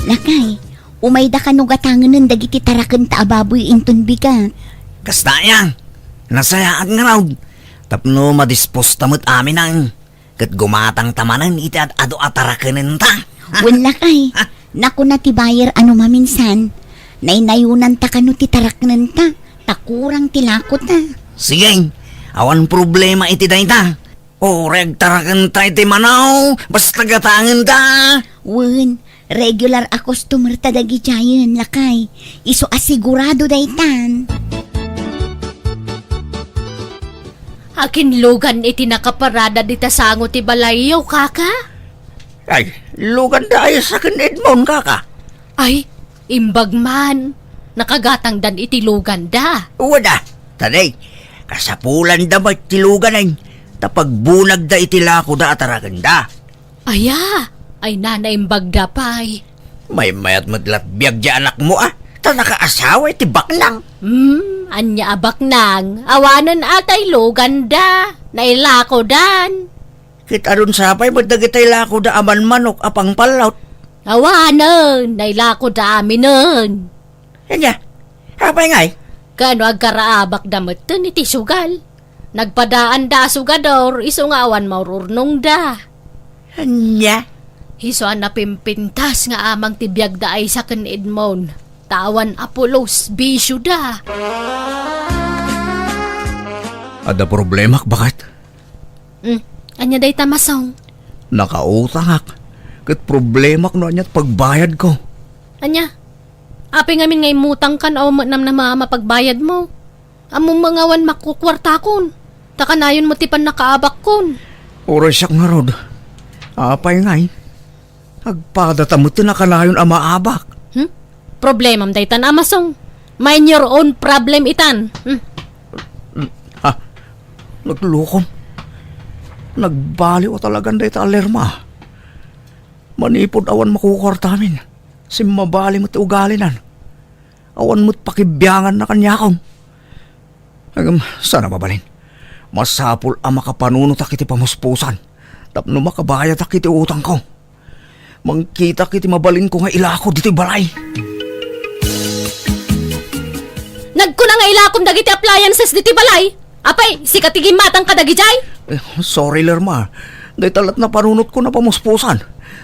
Lakay, umayda kano gatangenen dagiti tarakenta a baboy inton bigat. Kasta aya, nasayaat ngarud. Tapno madisposta met amin a, ket gumatangta manen iti ad-adu a tarakenenta. Wen lakay, nakuna ti buyer a no maminsan, naynayonanta kano ti taraknenta, ta kurang ti lakota. Sige, awan problema iti dayta. Uray agtarakenta iti manaw, basta gatangenta. Wen, regular a customer ta dagidiayen, lakay. Isu a sigurado daytan. Akin lugan iti nakaparada dita sango ti balayyo, kaka? Ay, lugan da ay saken Edmond, kaka. Ay, imbag man. Nakagatangdan iti luganda. Wada, tadi, kasapulanda met ti luganen, ta pagbunagda iti lakoda a tarakenda. Aya, ay nanaimbagda pay. Maymayat met lat biag di anakmo a, ta nakaasawa iti baknang. Hmm, anya a baknang? Awanen a tay luganda, nailakodan. Ket adun sapay met dagitay lakoda a manmanok a pangpallot. Awanen, nailakoda aminen. Anya, apay ngay? Kano agkaraabakda metten iti sugal? Nagpadaanda a sugador, isu nga awan maururnongda. Anya? Isu a napimpintas nga amang ti biagda ay saken Edmond. Ta awan a pulos, bisioda. Adda problemak, baket? Hmm, anya dayta, Masong? Nakautangak. Ket problemak no aniat pagbayadko. Anya? Apay ngamin nga immutangkan a ummet namnama a mapagbayadmo? Ammom nga awan makukuartakon, ta kanayon met ti pannakaabakkon. Uray siak ngarud. Apay ngay? Agpadata met ti nakanayon a maabak. Hmm? Problemam daytan, Masong. Mind your own problem itan. Hmm. Ha? Naglukon. Nagbaliw a talagan dayta a Lerma. Manipud awan makukuartamin, simmabali met ti ugalinan. Awan met pakibianganna kaniakon. Ngem, saan a mabalin? Masapul a makapanunotak iti pamuspusan tapno makabayadak iti utangko. Mangkitak iti mabalinko nga ilako ditoy balay. Nagkuna nga ilakom dagiti appliances ditoy balay? Apay, sika ti gimmatang kadagidiay? Eh, sorry, Lerma. Dayta lat napanunotko a pamuspusan.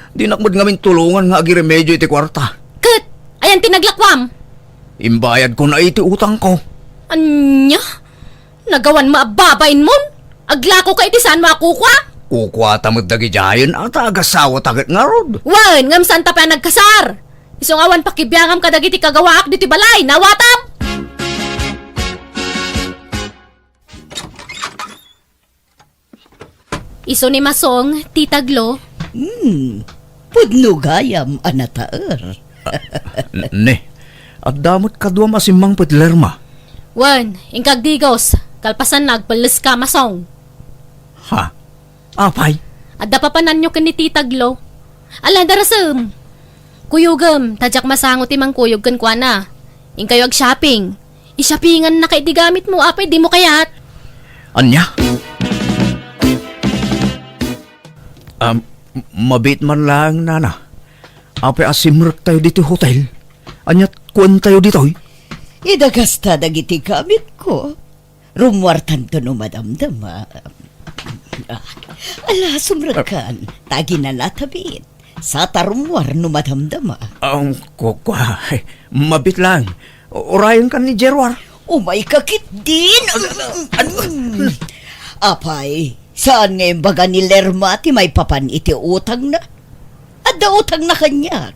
Dinak met ngamin tulongan nga agiremedio iti kuarta. Ket, ayan ti naglakuam? Imbayadkon a iti utangko. Ania? Nagawan mo a babainmon? Aglako ka iti saan mo a kukua? Kukuata met dagidiayen a ta agasawata ket ngarud. Wen, ngem saanta pay a nagkasar. Isu nga awan pakibiangam kadagiti kagawaak ditoy balay, nawatam! Isu ni Masong, Tita Glo. Hmm, pudno gayam a nataer. N-, ne, adda met kaduam a simmangpet, Lerma. Wen, inka agdigos, kalpasanna agpelleska, Masong. Ha? Apay? Adda papananyo ken ni Tita Glo. Ala, darasem. Kuyogem, ta diak masango ti mangkuyog kenkuana. Inkayo ag-shopping. I-shoppingannaka iti gamitmo, apay dimo kayat? Ania? Um, mabiit man laeng, Nana. Apay a simrektayo ditoy hotel? Ania't kuentayo ditoy? Idagasta dagiti gamitko. Rummuartanto no madamdama. Ah, ala, sumrekkan. Ta aginanatabit. Sata rummuar no madamdama. Ang kukua, mabiit lang. Urayenkan ni Gerwar. Umayka ketdin. Ano? Apay, saan nga imbaga ni Lerma ti maipapan iti utangna? Adda utangna kaniak,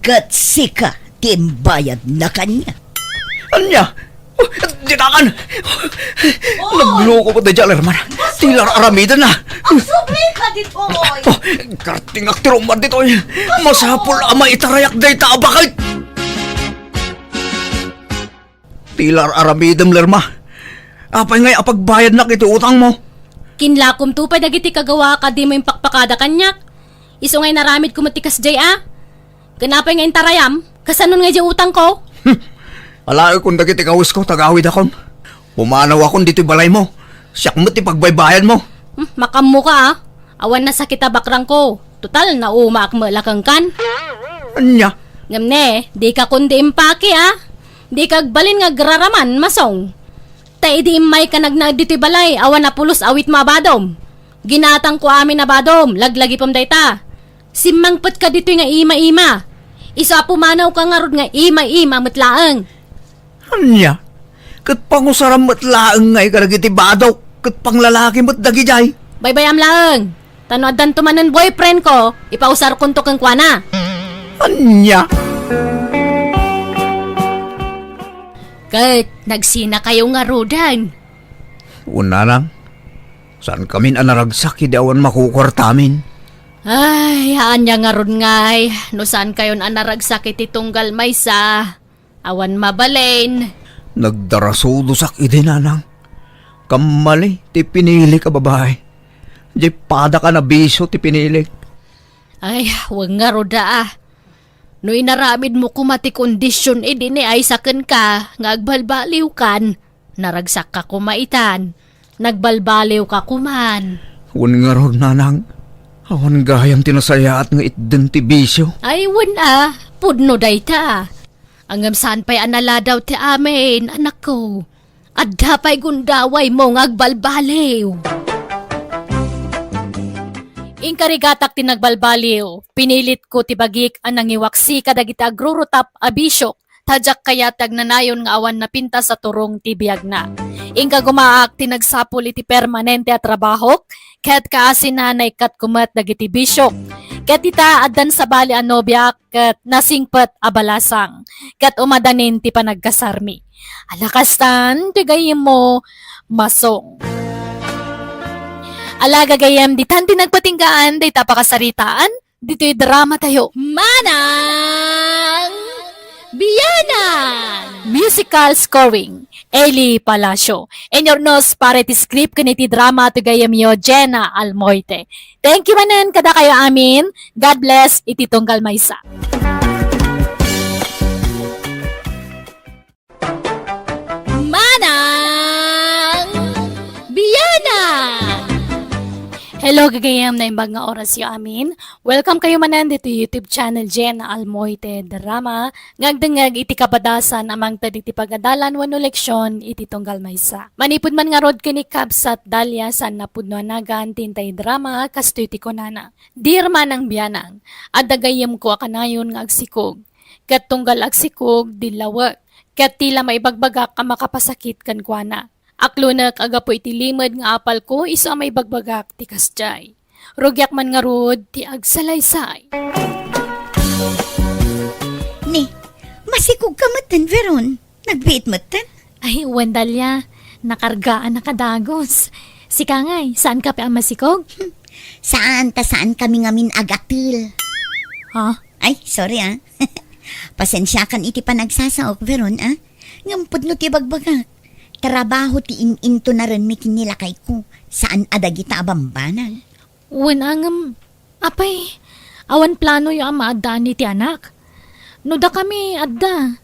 ket sika ti imbayadna kaniak. Ania? Oh, ditakan! Nagloko ko dayta, Lerma. Ti lar-aramidenna. Agsublika ditoy! Oh, kartingak ti rummuar ditoy. Masapul a maitarayak dayta a baket. Ti lar-aramidem, Lerma. Apay ngay a pagbayadnak iti utangmo? Kinlakomto pay dagiti kagawaak a dimo impakpakada kaniak. Isu nga inaramidko met ti kasdiay a. Ken apay nga intarayam? Kasanon nga idiay utangko? Hmm. Alaekon dagiti kawesko, tagawidakon. Pumanawakon ditoy balaymo. Siak met ti pagbaybayadmo. Hmm, makammoka a. Awan nasakit a bakrangko. Total, naumaak met la kenkan. Ania? Ngem ne, dika kundi impaki a. Dika agbalin nga agraraman, Masong. Ta idi immayka nagnaed ditoy balay, awan a pulos awitmo a badom. Ginatangko amin a badom, laglagipem dayta. Simmangpetka ditoy nga ima-ima. Isu a pumanawka ngarud nga ima-ima met laeng. Ania? Ket pangusaram met laeng ngay kadagiti badok, ket panglalaki met dagidiay. Baybayam laeng. Ta no addanto manen boyfriendko, ipausarkonto kenkuana. Ania? Ket nagsinakayo ngaruden. Wen, nanang, saankamin a naragsak idi awan makukuartamin. Ay, ania ngarud ngay, no saankayon a naragsak iti tunggal maysa, awan mabalin. Nagdarasudosak idi, nanang. Kammali ti pinilik a babae. Diay padaka a bisio ti pinilik. Ay, wen ngarud a. No inaramidmo koma ti kondision idi ni Aiza kenka nga agbalbaliwkan, naragsakka koma itan, nagbalbaliwka koman. Wen ngarud, nanang, awan gayam ti nasayaat nga itden ti bisio. Ay, wen a, pudno dayta. Ngem saan pay a naladaw ti amin, anakko. Adda pay gundawaymo nga agbalbaliw. Inkarigatak ti nagbalbaliw. Pinilitko ti bagik a nangiwaksi kadagiti agrurutap a bisiok, ta diak kayat ti agnanayon nga awan napintas a turong ti biagna. Inkagumaak ti nagsapul iti permanente a trabahok, ket kaasina naikkatko met dagiti bisiok. Ket ita, addan sabali a nobiak, ket nasingpet a balasang, ket umadanin ti panagkasarmi. Ala kastan ti gayyemmo, Masong. Ala gagayyem, ditan ti nagpatinggaan dayta pakasaritaan, ditoy drama tayo. Manang Bianan! Musical scoring, Eli Palacio. Inurnos para iti script ken iti drama ti gayyemyo, Jenna Almoite. Thank you manen kadakayo amin. God bless iti tunggal maysa. Manang Biana! Hello, gagayam, naimbag nga orasyo amin. Welcome kayo manen dito YouTube channel Jenna Almoite Drama. Nga agdengngeg iti kabadasan a mangted iti pagadalan wenno leksyon iti tunggal maysa. Manipud man ngarud ken ni Kabsat Dalia, saan a pudno a nagan ti intay drama, kastoy ti kunana. Dear Manang Bianang, adda gayyemko a kanayon nga agsikog. Ket tunggal agsikog, dillawek. Ket ti la maibagbagak a makapasakit kenkuana. Aklonek a gapu iti limed nga apalko isu a maibagbagak ti kasdiay. Rugiak man ngarud ti agsalaysay. Ni, masikog ka metten, Veron. Nagbiit metten? Ay, wen, Dalia. Nakargaan a kadagos. Sika ngay, saan ka pay a masikog? Saan ta saan kami ngamin agatel. Ha? Ay, sorry, ah. Pasensiakan iti panagsasaok, Veron, ah. Ngem pudno ti bagbagak. Trabaho ti in-intunarenmi ken ni lakayko, saan a dagita a bambanag. Wen, a ngem, apay, awan planoyo a maaddaan iti anak? No dakami, adda.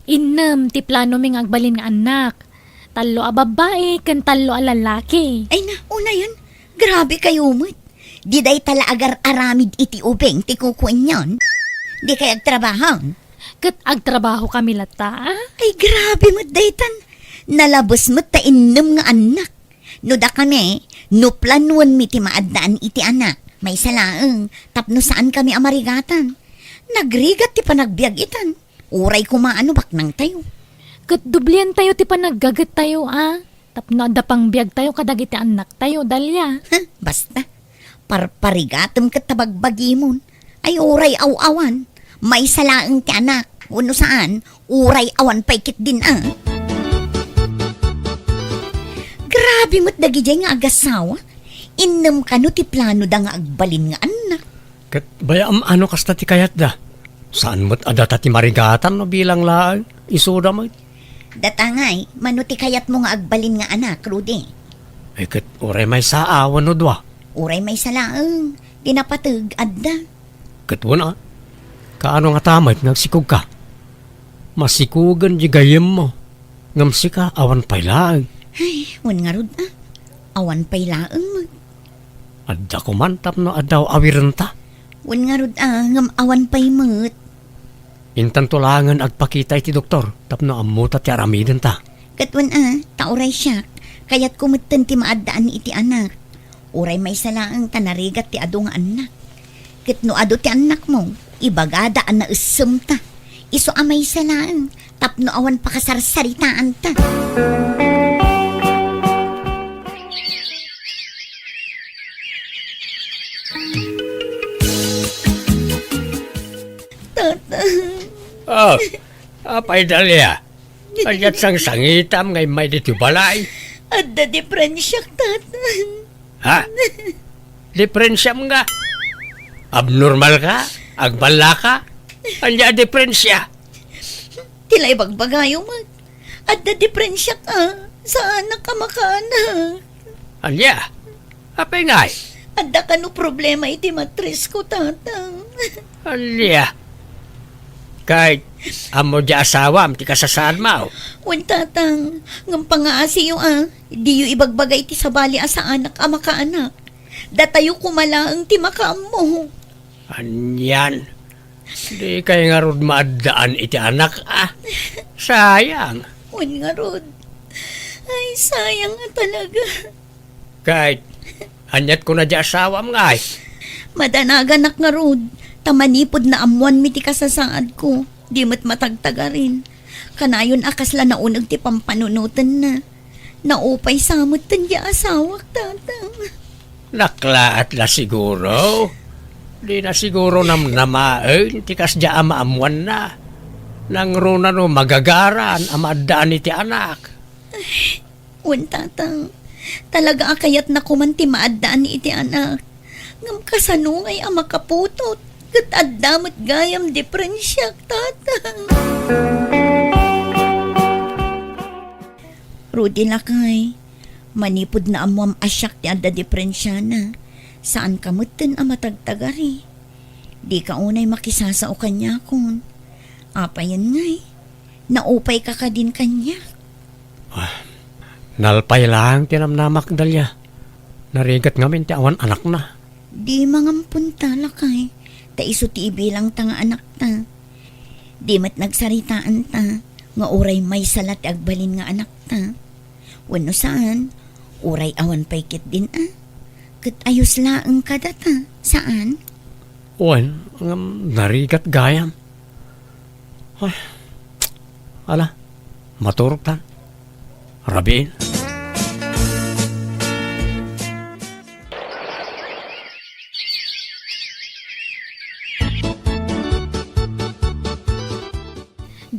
Innem ti planomi nga agbalin nga annak. Tallo a babbai ken tallo a lallaki. Ay na, unayen, grabe kayo met. Di dayta la agar-aramid iti ubing ti kukuenyon. Di kay agtrabaho. Ket agtrabaho kami latta, a? Ay, grabe met daytan. Nalabes met ta innem nga annak. No dakami, no planuenmi ti maaddaan iti anak, maysa laeng, tapno saan kami a marigatan. Nagrigat ti panagbiag itan. Uray koma a no baknangtayo. Ket doblientayo ti panaggagettayo, a? Tapno adda pangbiagtayo kadagiti annaktayo, Dalia. Huh, basta. Parparigatem ket ta bagbagimon. Ay, uray aw-awan. Maysa laeng ti anak. Wenno saan, uray awan pay ketdin a. Grabe met dagidiay nga agasawa. Innem kano ti planoda nga agbalin nga annak. Ket bayam a no kasta ti kayatda. Saan met a data ti marigatan no bilang laeng, isuda met. Data ngay, mano ti kayatmo nga agbalin nga anak, Rudy? Ay, ket uray maysa a wenno dua. Uray maysa laeng, ti napateg, adda. Ket wen a, kaano ngata met nga agsikogka? Masikogen di gayyemmo, ngem sika awan pay laeng. Ay, wen ngarud a, awan pay laeng met. Adda koman tapno adda awirenta. Wen ngarud a, ngem awan pay met. Intanto laengen agpakita iti doktor tapno ammota ti aramidenta. Ket wen a, ta uray siak, kayatko metten ti maaddaan iti anak. Uray maysa laeng ta narigat ti adu nga annak. Ket no adu ti annakmo, ibagada a naessemta. Isu a maysa laeng, tapno awan pakasarsaritaanta. Tata. Oh, apay, Dalia? Ania ti sangsangitam nga immay ditoy balay? Adda diferensiak, Tata. Ha? Diferensiam nga? Abnormal ka? Agballaka? Ania a diferensia? Ti la ibagbagayo met. Adda diferensiak a, saanak a makaanak. Ania? Apay ngay? Adda kano problema iti matrisko, Tatang. Ania? Kay, ammo di asawam ti kasasaadmo? Wen, Tatang, ngem pangaasiyo a, diyo ibagbaga iti sabali a saanak a makaanak. Datayo koma laeng ti makaammo. Anian? Di kay ngarud maaddaan iti anak, a? Sayang. Wen ngarud. Ay, sayang nga talaga. Kay, aniat kuna di asawam ngay? Madanaganak ngarud, ta manipud naammoanmi ti kasasaadko, di met matagtagarin. Kanayon a kasla nauneg ti pampanunotenna. Naupay sa metten ti asawak, Tatang. Naklaat la siguro. Di na siguro namnamaen ti kasdiay a maammoanna. Nangruna no magagaran a maaddaan iti anak. Wen, Tatang. Talaga a kayatna koman ti maaddaan iti anak. Ngem kasano ngay a makaputot? Ket adda met gayam diferensiak, Tatang. Rudy, lakay, manipud naammoam a siak ti adda diferensiana, saanka metten a matagtagari. Dika unay makisasao kaniakon. Apayen ngay? Naupayka kadin kaniak? Ah, nalpay laeng ti namnamak, Dalia. Narigat ngamin ti awan anakna. Di mangampunta, lakay, ta isu ti ibilangta nga anakta. Di met nagsaritaanta nga uray maysa la ti agbalin nga anakta. Wenno saan, uray awan pay ketdin a. Ket ayos laeng kadata, saan? Wen, ngem narigat gayam. Ay, ala, maturogtan. Rabiin.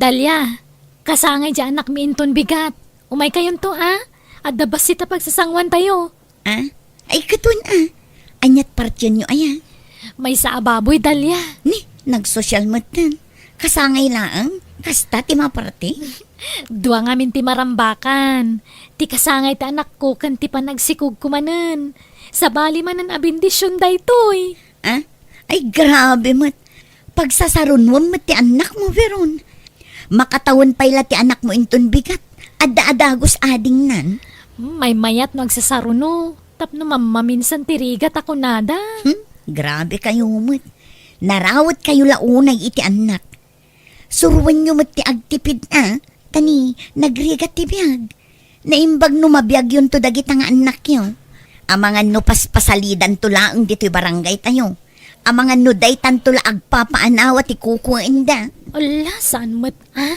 Dalia, kasangay diay annakmi inton bigat. Umaykayonto, a? Adda bassit a pagsasangoantayo. A? Ay, katon, a? Ania't partienyo aya? Maysa a baboy, Dalia. Ni, nagsosial metten. Kasangay laeng? Kasta ti maparte? Dua ngamin ti marambakan. Ti kasangay ti anakko ken ti panagsikogko manen. Sabali manen a bendision daytoy. A? Ay, grabe met. Pagsasarunuem met ti annakmo, Veron. Makatawen pay la ti anakmo inton bigat. Adda a dagus adingnan. Hmm, maymayat no agsasaruno. Tapno mammaminsan ti rigat a kunada. Hmm, grabe kayo met. Narawet kayo la unay iti annak. Suruenyo met ti agtipid a, ta ni nagrigat ti biag. Naimbag no mabiagyonto dagita nga annakyo. Amangan no paspasalidanto laeng ditoy barangaytayo. Amangan no daytanto la agpapaanawa ti kukuenda. Ala, saan met, a?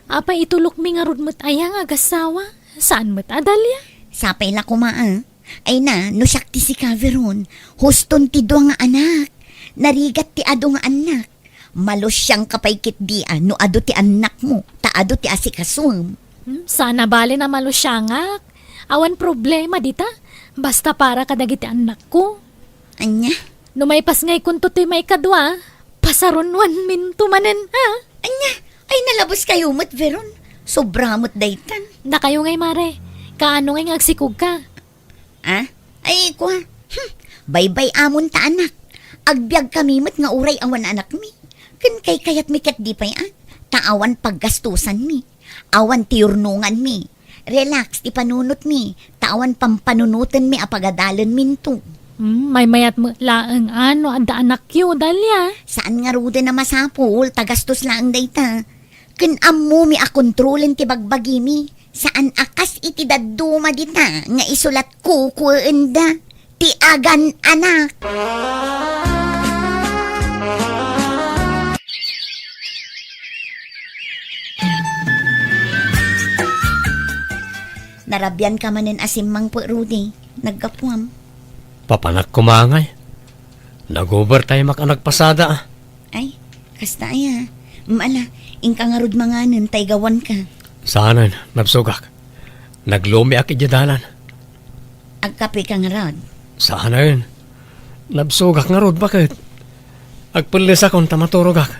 Apay itulokmi ngarud met aya nga agassawa? Saan met, a, Dalia? Sapay la koma, a. Ay na, no siak ti sika, Veron, huston ti dua nga anak. Narigat ti adu nga annak. Malusiangka pay ketdi a no adu ti annakmo, ta adu ti asikasuem. Hmm, saan a bale a malusiangak. Awan problema dita. Basta para kadagiti annakko. Ania? No maipasngaykonto toy maikadua, pasarunuanminto manen, a? Ania? Ay, nalabes kayo met, Veron. Sobra met daytan. Dakayo ngay, mare. Kaano ngay nga agsikogka? A? Ay, kua. Hmm. Baybay-amon ta, anak. Agbiag kami met nga uray awan anakmi. Ken kaykayatmi ketdi pay, a? Ta awan paggastusanmi. Awan ti yurnonganmi. Relax ti panunotmi. Ta awan pampanunotenmi a pagadalenminto. Hmm, maymayat met laeng a no adda anakyo, Dalia. Saan ngaruden a masapul, ta gastos laeng dayta. Ken ammomi a kontrolen ti bagbagimi. Saan a kas iti dadduma dita nga isu la ti kukuenda ti agan-anak. Narabianka manen a simmangpet, Rudy. Naggapuam. Papanak koma ngay. Nag-overtime-ak a nagpasada, a. Ay, kasta aya. Ala, inka ngarud manganen ta igawanka. Saanen, nabsogak. Naglumiak idiay dalan. Agkapeka ngarud? Saanen. Nabsogak ngarud, baket. Agpellesakon ta maturogak.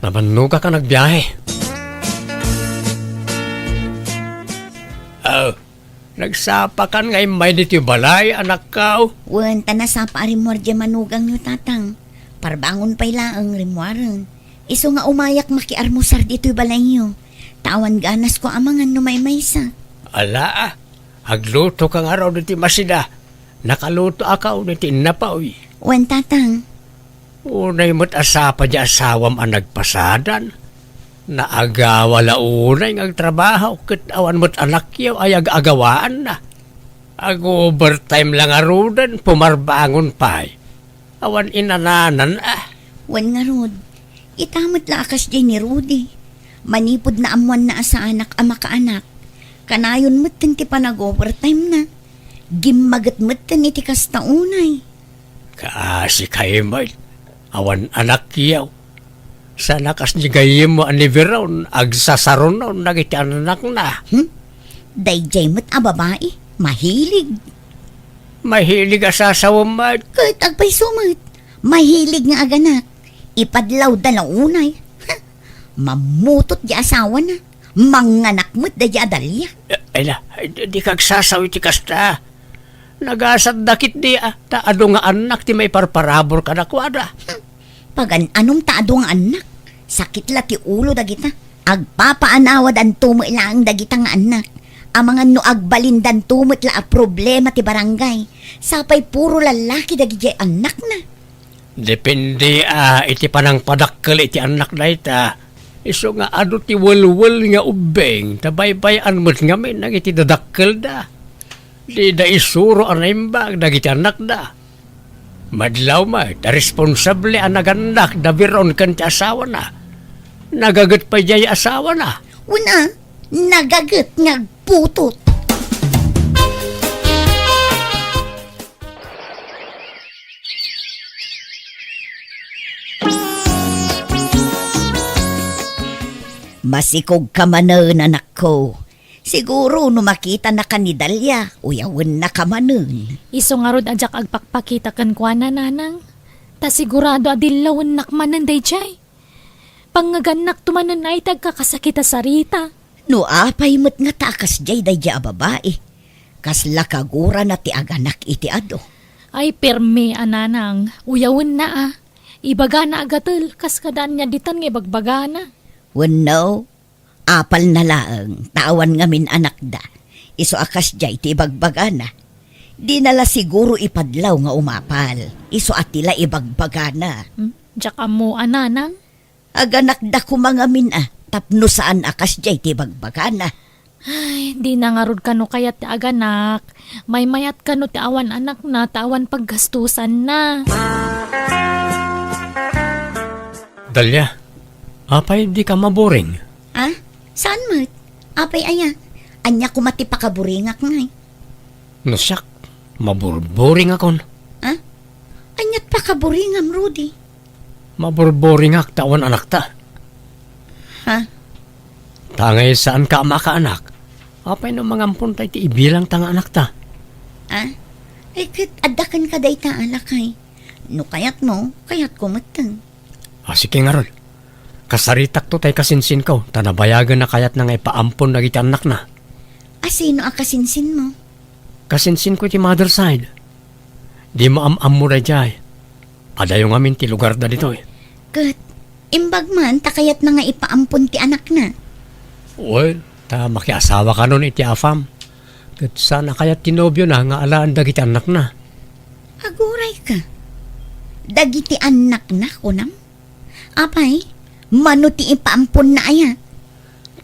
Namannogak a nagbiahe. Oh, nagsapakan nga immay ditoy balay, anakko? Wen, ta nasapa a rimmuar diay manugangyo, tatang. Parbangon pay laeng rimmuaren. Isu nga umayak makiarmusar ditoy balayyo. Ta awan ganasko a mangan no maymaysa. Ala, a. Aglutoka ngarud iti masida. Nakalutoak iti innapoy. Wen, tatang. Unay met a sapa diay asawam a nagpasadan. Naagawa la unay nga agtrabaho ket awan met anakyo a yag-agawaanna. Ag-overtime la ngaruden, pumarbangon pay. Awan inananan, a. Wen ngarud, ita met la a kasdiay ni Rudy. Manipud naammoanna a saanak a makaanak, kanayon metten ti panag-overtime-na. Gimmaget metten iti kasta unay. Kaasi kay met, awan anakyo. Sana kas ni gayyemmo a ni Veron, agsasarunon dagiti annakna. Hmm? Daydiay met a babai, mahilig. Mahilig a sasawem met. Ket agpayso met, mahilig nga aganak. Ipadlawda la unay. Ha? Mammutot di asawana. Manganak met daydiay a Dalia. Eh, ay na, ay, di, di kagsasaw iti kasta. Nagasatda ketdi a, ta adu nga annak ti maiparparabur kadakuada. Hmm. Pagan-anom ta adu nga annak. Sakit la ti ulo dagita. Agpapaanawadanto met laeng dagita nga annak. Amangan no agbalindanto met la a problema ti barangay. Sapay puro lallaki dagidiay annakna. Depende a iti panangpadakkel iti annak dayta. Isu nga adu ti welwel nga ubbing, ta baybay-an met ngamin dagiti dadakkelda. Dida isuro a naimbag dagiti annakda. Madlaw met a responsable a nagannak da Veron ken ti asawana. Nagaget pay diay asawana. Una, nagaget nga agputot. Masikogka manen, anakko. Siguro no makitanaka ni Dalia, uyawennaka manen. Isu ngarud a diak agpakpakita kenkuana, nanang. Ta sigurado a dillawennak manen daydiay. Pangngegannakto manen ay ti agkakasakit a sarita. No apay met ngata a kasdiay daydiay a babai, kasla kagurana ti aganak iti adu. Ay, permi a, nanang, uyawenna a. Ibagana a gatel, kas kada ania ditan nga ibagbagana. Wenno, apalna laeng ta awan ngamin anakda. Isu a kasdiay ti ibagbagana. Dina la siguro ipadlaw nga umapal. Isu a ti la ibagbagana. Hmm? Diak ammo a, nanang. Aganakda koma ngamin a, tapno saan a kasdiay ti ibagbagana. Ay, dina ngarud kano kayat ti aganak. Maymayat kano ti awan anakna, ta awan paggastusanna. Dalia, apay dika maburing? Ah? Saan met? Apay aya? Ania koma ti pakaburingak ngay? No siak, maburburingakon. Ah? Aniat pakaburingam, Rudy? Maburburingak ta awan anakta. Ha? Ta ngay saanka a makaanak, apay no mangamponta iti ibilangta nga anakta? Ah? Ay, ket adda kenka dayta a lakay. No kayatmo, kayatko metten. Ah, sige ngarud. Kasaritakto tay kasinsinko, ta nabayagen a kayatna nga ipaampon dagiti annakna. A sino a kasinsinmo? Kasinsinko iti mother side. Dimo am-ammo daydiay. Adayo ngamin ti lugarda ditoy. Ket, imbag man ta kayatna nga ipaampon ti anakna. Well, ta makiasawa kanon iti afam. Ket saan a kayat ti nobiona nga alaen dagiti annakna. Agurayka. Dagiti annakna, kunam? Apay, mano ti ipaamponna aya?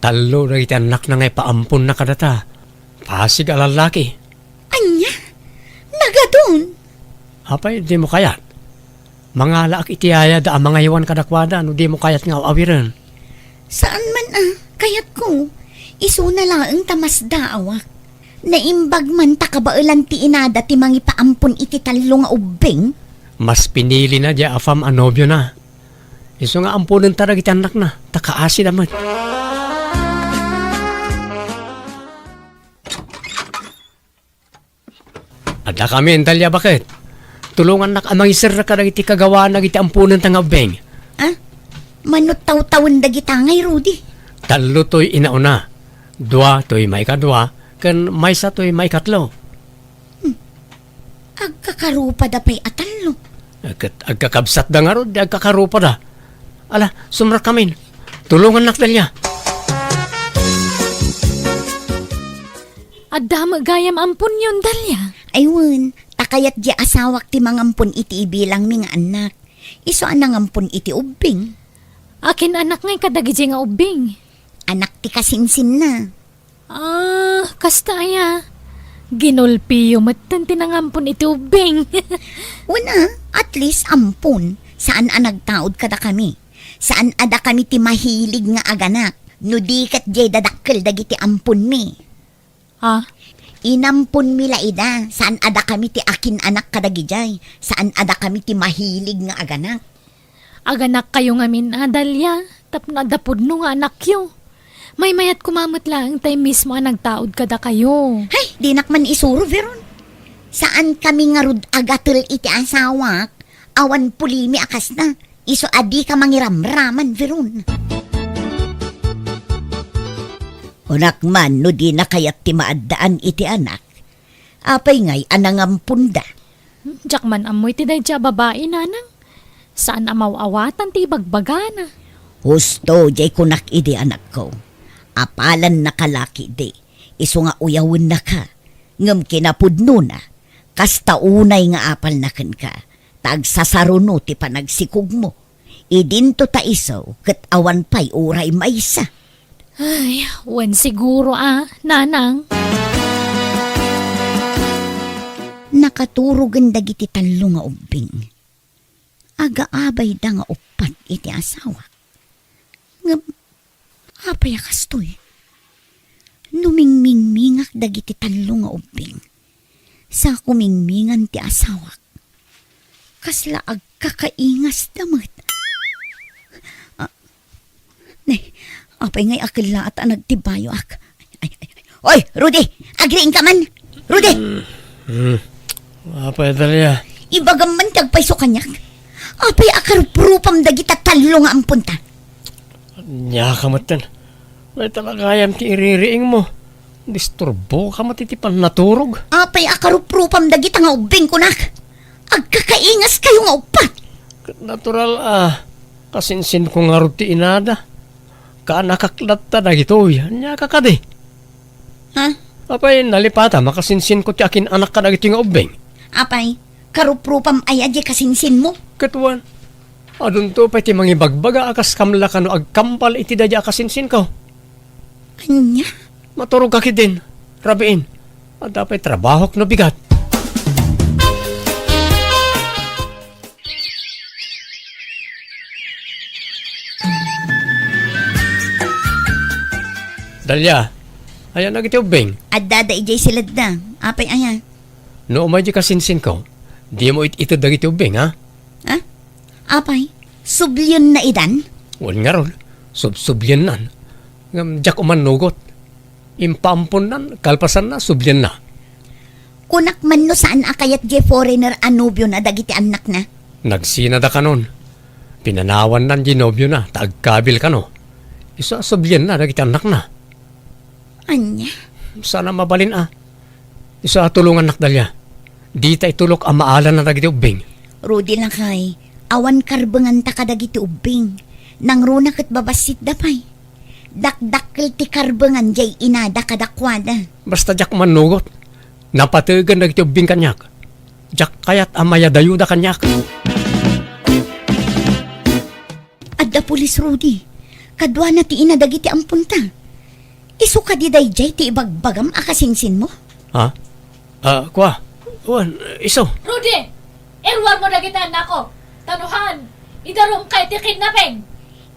Tallo dagiti annakna nga ipaamponna kadata. Pasig a lallaki. Ania? Nagadun? Apay, dimo kayat? Mangalaak iti yayada a mangaywan kadakuada no dimo kayat nga aw-awiren. Saan man a, kayatko. Isuna laeng ta masdaawak. Naimbag man ta kabaelan ti inada ti mangipaampon iti tallo nga ubbing. Mas pinilina diay afam a nobiona. Isu nga amponenta dagiti annakna, ta kaasida met. Addakamin, Dalia, baket. Tulongannak a mangiserrek kadagiti kagawaanna iti amponenta nga ubbing. Ah? Mano tawtawen dagita ngay, Rudy? Tallo toy inauna, dua toy maikadua, ken maysa toy maikatlo. Hmm. Agkakarupada pay a tallo. Ket agkakabsatda ngarud, di agkakarupada. Ala, sumrekkamin. Tulongannak, Dalia. Adda met gayam amponyon, Dalia. Ay wen, ta kayat diay asawak ti mangampon iti ibilangmi nga annak. Isu a nangampon iti ubbing. Akin anak ngay kadagidiay nga ubbing? Anak ti kasinsinna. Ah, kasta aya? Ginulpiyo metten ti nangampon iti ubbing. Wen a, at least ampon. Saan a nagtaud kadakami. Saan a dakami ti mahilig nga aganak. No di ket diay dadakkel dagiti amponmi. Ah? Inamponmi la ida. Saan a dakami ti akin-anak kadagidiay. Saan a dakami ti mahilig nga aganak. Aganakkayo ngamin a, Dalia, tapno adda pudno nga anakyo. Maymayat koma met laeng tay mismo a nagtaud kadakayo. Hay, dinak man isuro, Veron. Saan kami ngarud a gatel iti asawak, awan pulimi a kasta. Isu a dika mangiramraman, Veron. Kunak man no dina kayat ti maaddaan iti anak. Apay ngay a nangamponda? Diak man ammo iti daydiay a babai, nanang. Saan a maw-awatan ti ibagbagana. Husto, diay kunak idi, anakko. Apalannaka la ketdi. Isu nga uyawennaka. Ngem kinapudnona, kasta unay nga apalna kenka, ta agsasaruno ti panagsikogmo. Idinto ta isu ket awan pay uray maysa. Ay, wen siguro a, nanang. Nakaturogen dagiti tallo nga ubbing. Agaabayda nga uppat iti asawak. Ngem, apay a kastoy? No mingmingmingak dagiti tallo nga ubbing, sa kumingmingan ti asawak. Kasla agkakaingasda met. Ah, nay, Apay ngay a kellaat a nagtibayoak? Ay, ay, ay. Oy, Rudy! Agriingka man! Rudy! Hmm. Apay, Dalia? Ibagam man ti agpayso kaniak. Apay a karuprupam dagita tallo nga amponta? Ania ka metten. Dayta la gayam ti iririingmo. Disturboka met iti pannaturog. Apay a karuprupam dagita nga ubbing kunak? Agkakaingaskayo nga uppat. Ket natural a kasinsinko ngarud ti inada. Kaanakak latta dagitoy. Ania ka kadi? Ha? Apay, nalipatam a kasinsinko ti akin-anak kadagitoy nga ubbing? Apay, karuprupam aya diay kasinsinmo? Ket wen, adunto pay ti mangibagbaga a kas kamla kano agkambal iti daydiay a kasinsinko. Ania? Maturogka ketdin, rabiin. Adda pay trabahok no bigat. Dalia, ayan dagiti ubbing? Addada idiay siledda. Apay aya? No umay di kasinsinko, dimo it-ited dagiti ubbing, ha? Ha? Apay, sublienna idan? Wen ngarud, subsubliennan. Ngem diak umannugot. Impaamponnan, kalpasanna, sublienna. Kunak man no saan a kayat diay foreigner a nobiona dagiti annakna? Nagsinada kanon. Pinanawannan diay nobiona ta agkabil kano. Isu a sublienna dagiti annakna. Ania? Saan a mabalin a. Isu a tulongannak, Dalia. Dita itulok a maalanna dagiti ubbing. Rudy lakay, awan karbenganta kadagiti ubbing. Nangruna ket babassitda pay. Dakdakkel ti karbengan diay inada kadakuada. Basta diak mannugot. Napategen dagiti ubbing kaniak. Diak kayat a mayadayuda kaniak. Adda pulis, Rudy. Kaduana ti ina dagiti amponta. Isu kadi daydiay ti ibagbagam a kasinsinmo? Ha? Ah, kua. Wen, isu. Rudy! Iruarmo dagiti annakko. Ta no saan, idarumka iti kidnapping.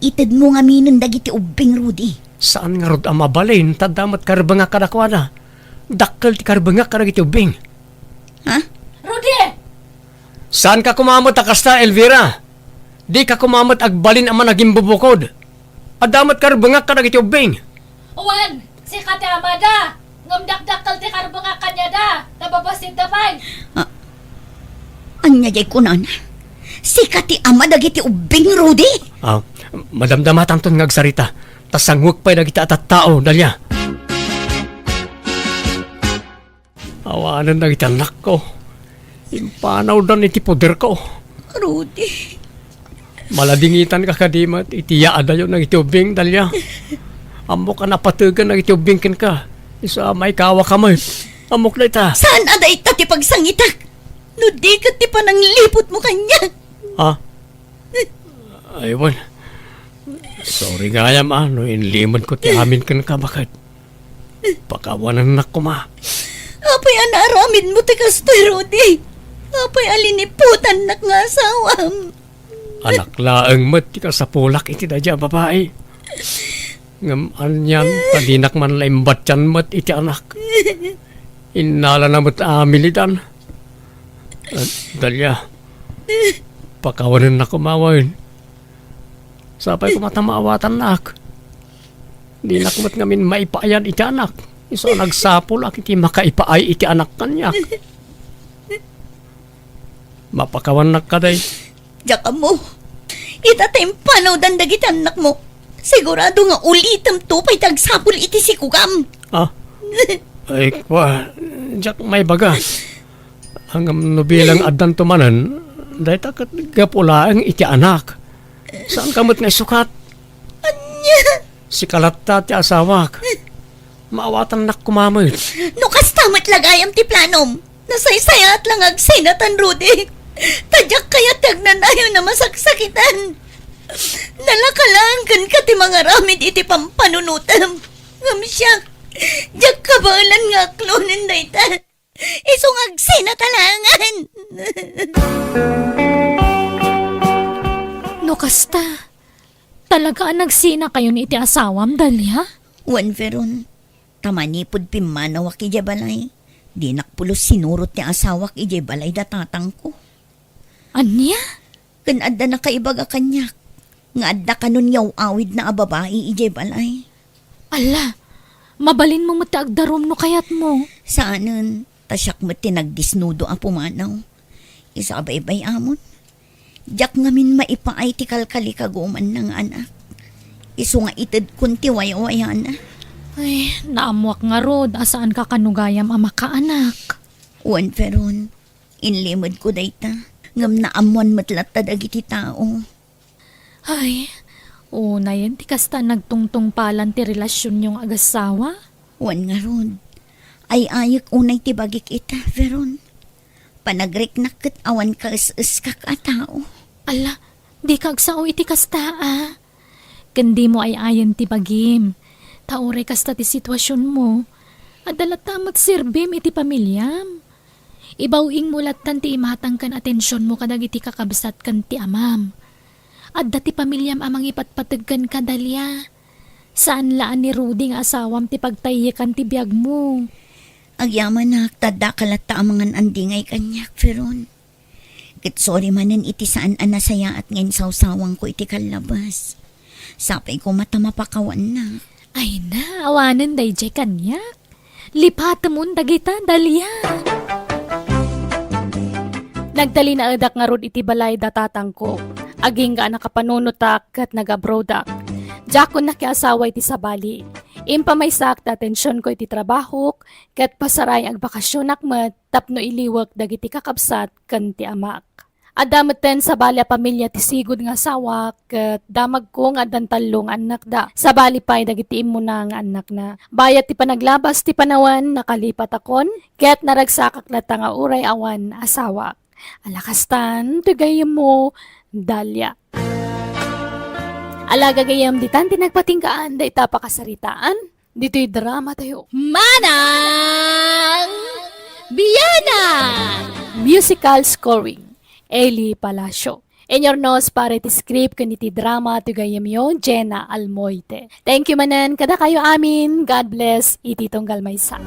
Itedmo ngaminen dagiti ubbing, Rudy. Saan ngarud a mabalin, ta adda met karbengak kadakuada. Dakkel ti karbengak kadagiti ubbing. Ha? Rudy! Saanka koma met a kasta, Elvira. Dika koma met agbalin a managimbubukod. Adda met karbengak kadagiti ubbing. Wen, sika ti amada. Ngem dakdakkel ti karbengak kaniada, ta babassitda pay. Ah, ania diay kunana? Sika ti ama dagiti ubbing, Rudy? Ah, madamdamatanton nga agsarita. Ta sangwek pay dagiti a tattao, Dalia. Awanen dagiti annakko. Impanawdan iti poderko. Rudy. Maladingitanka kadi met iti yaadayo dagiti ubbing, Dalia. Ammok a napategen dagiti ubbing kenka. Isu a maikawaka met. Ammok dayta. Saan a dayta ti pagsangitak? No di ket ti panangliputmo kaniak. Ha? Ay, wen. Sorry gayam, a, no inlimedko ti amin kenka, baket. Pakawanennak koma. Apay a naaramidmo ti kastoy, Rudy? Apay a liniputannak nga asawam? Anak laeng met ti kasapulak iti daydiay a babai. Ngem anian, ta dinak man la imbatyan met iti anak. Innalana met a milidan. Eh, Dalia, pakawanennak koma wen. Sapay koma ta maawatannak. Dinak met ngamin maipaayad iti anak. Isu a nagsapulak iti makaipaay iti anak kaniak. Mapakawannak kadi. Diak ammo. Ita ta impanawdan dagiti annakmo. Sigurado nga ulitemto pay ti agsapul iti sikogam. Ah? Ay, kua, diak maibaga. Ngem no bilang addanto manen, dayta ket gapu laeng iti anak. Saanka met nga isukat? Ania? Sika latta ti asawak. Maawatannak koma met. No kasta met la gayam ti planom, nasaysayaat la nga agsinatan, Rudy. Ta diak kayat ti agnanayon a masaksakitan. Nalaka laeng kenka ti mangaramid iti pampanunotem. Ngem siak, diak kabaelan nga aklonen dayta. Isu nga agsinat a laengen. No kasta, talaga a nagsinakayon iti asawam, Dalia? Wen, Veron, ta manipud pimmanawak idiay balay, dinak pulos sinurot ti asawak idiay balay da tatangko. Ania? Ken adda nakaibaga kaniak. nga adda kanon yaw-awidna a babai idiay balay. Alla, mabalinmo met ti agdarum no kayatmo. Saanen, ta siak met ti nagdisnudo a pumanaw. Isu a baybay-amon, diak ngamin maipaay ti kalkalikagumanna nga anak. Isu nga itedkon ti waywayana. Ay, naammoak ngarud a saanka kano gayam a makaanak. Wen, Veron, inlimedko dayta, ngem naammoan met latta dagiti tao. Ay, unayen ti kasta nagtungtungpalan ti relasionyo nga agassawa? Wen ngarud, ay-ayek unay ti bagik ita, Veron. Panagriknak ket awan kaes-eskak a tao. Alla, dika agsao iti kasta a. Ken dimo ay-ayen ti bagim. Ta uray kasta ti situasionmo, adda latta met serbim iti pamiliam. Ibaw-ingmo lattan ti imatang ken atensionmo kadagiti kakabsat ken ti amam. Adda ti pamiliam a mangipatpateg kenka, Dalia. Saan la a ni Rudy nga asawam ti pagtayyekan ti biagmo. Agyamanak, ta addaka latta a mangan-andingay kaniak, Veron. Ket sorry manen iti saan a nasayaat nga insawsawangko iti kallabas. Sapay koma ta mapakawannak. Ay na, awanen daydiay kaniak. Lipatemon dagita, Dalia. Nagtalinaedak ngarud iti balay da tatangko. Agingga a nakapanunotak ket nag-abroadak. Diakon nakiasawa iti sabali. Impamaysaak ti atensionko iti trabahok ket pasaray agbakasionak met tapno iliwek dagiti kakabsat ken ti amak. Adda metten sabali a pamilia ti sigud nga asawak, ket damagko nga addan tallo nga annakda. Sabali pay dagiti immuna nga annakna. Bayat ti panaglabas ti panawen, nakalipatakon, ket naragsakak latta nga uray awan asawak. Ala kastan, ti gayyemmo, Dalia. Ala gagayyem, ditan ti nagpatinggaan dayta a pakasaritaan. Ditoy drama tayo. Manang Biyanan! Musical scoring, Eli Palacio. Inurnos para iti script ken iti drama ti gayyemyo, Jenna Almoite. Thank you manen kadakayo amin. God bless iti tunggal maysa.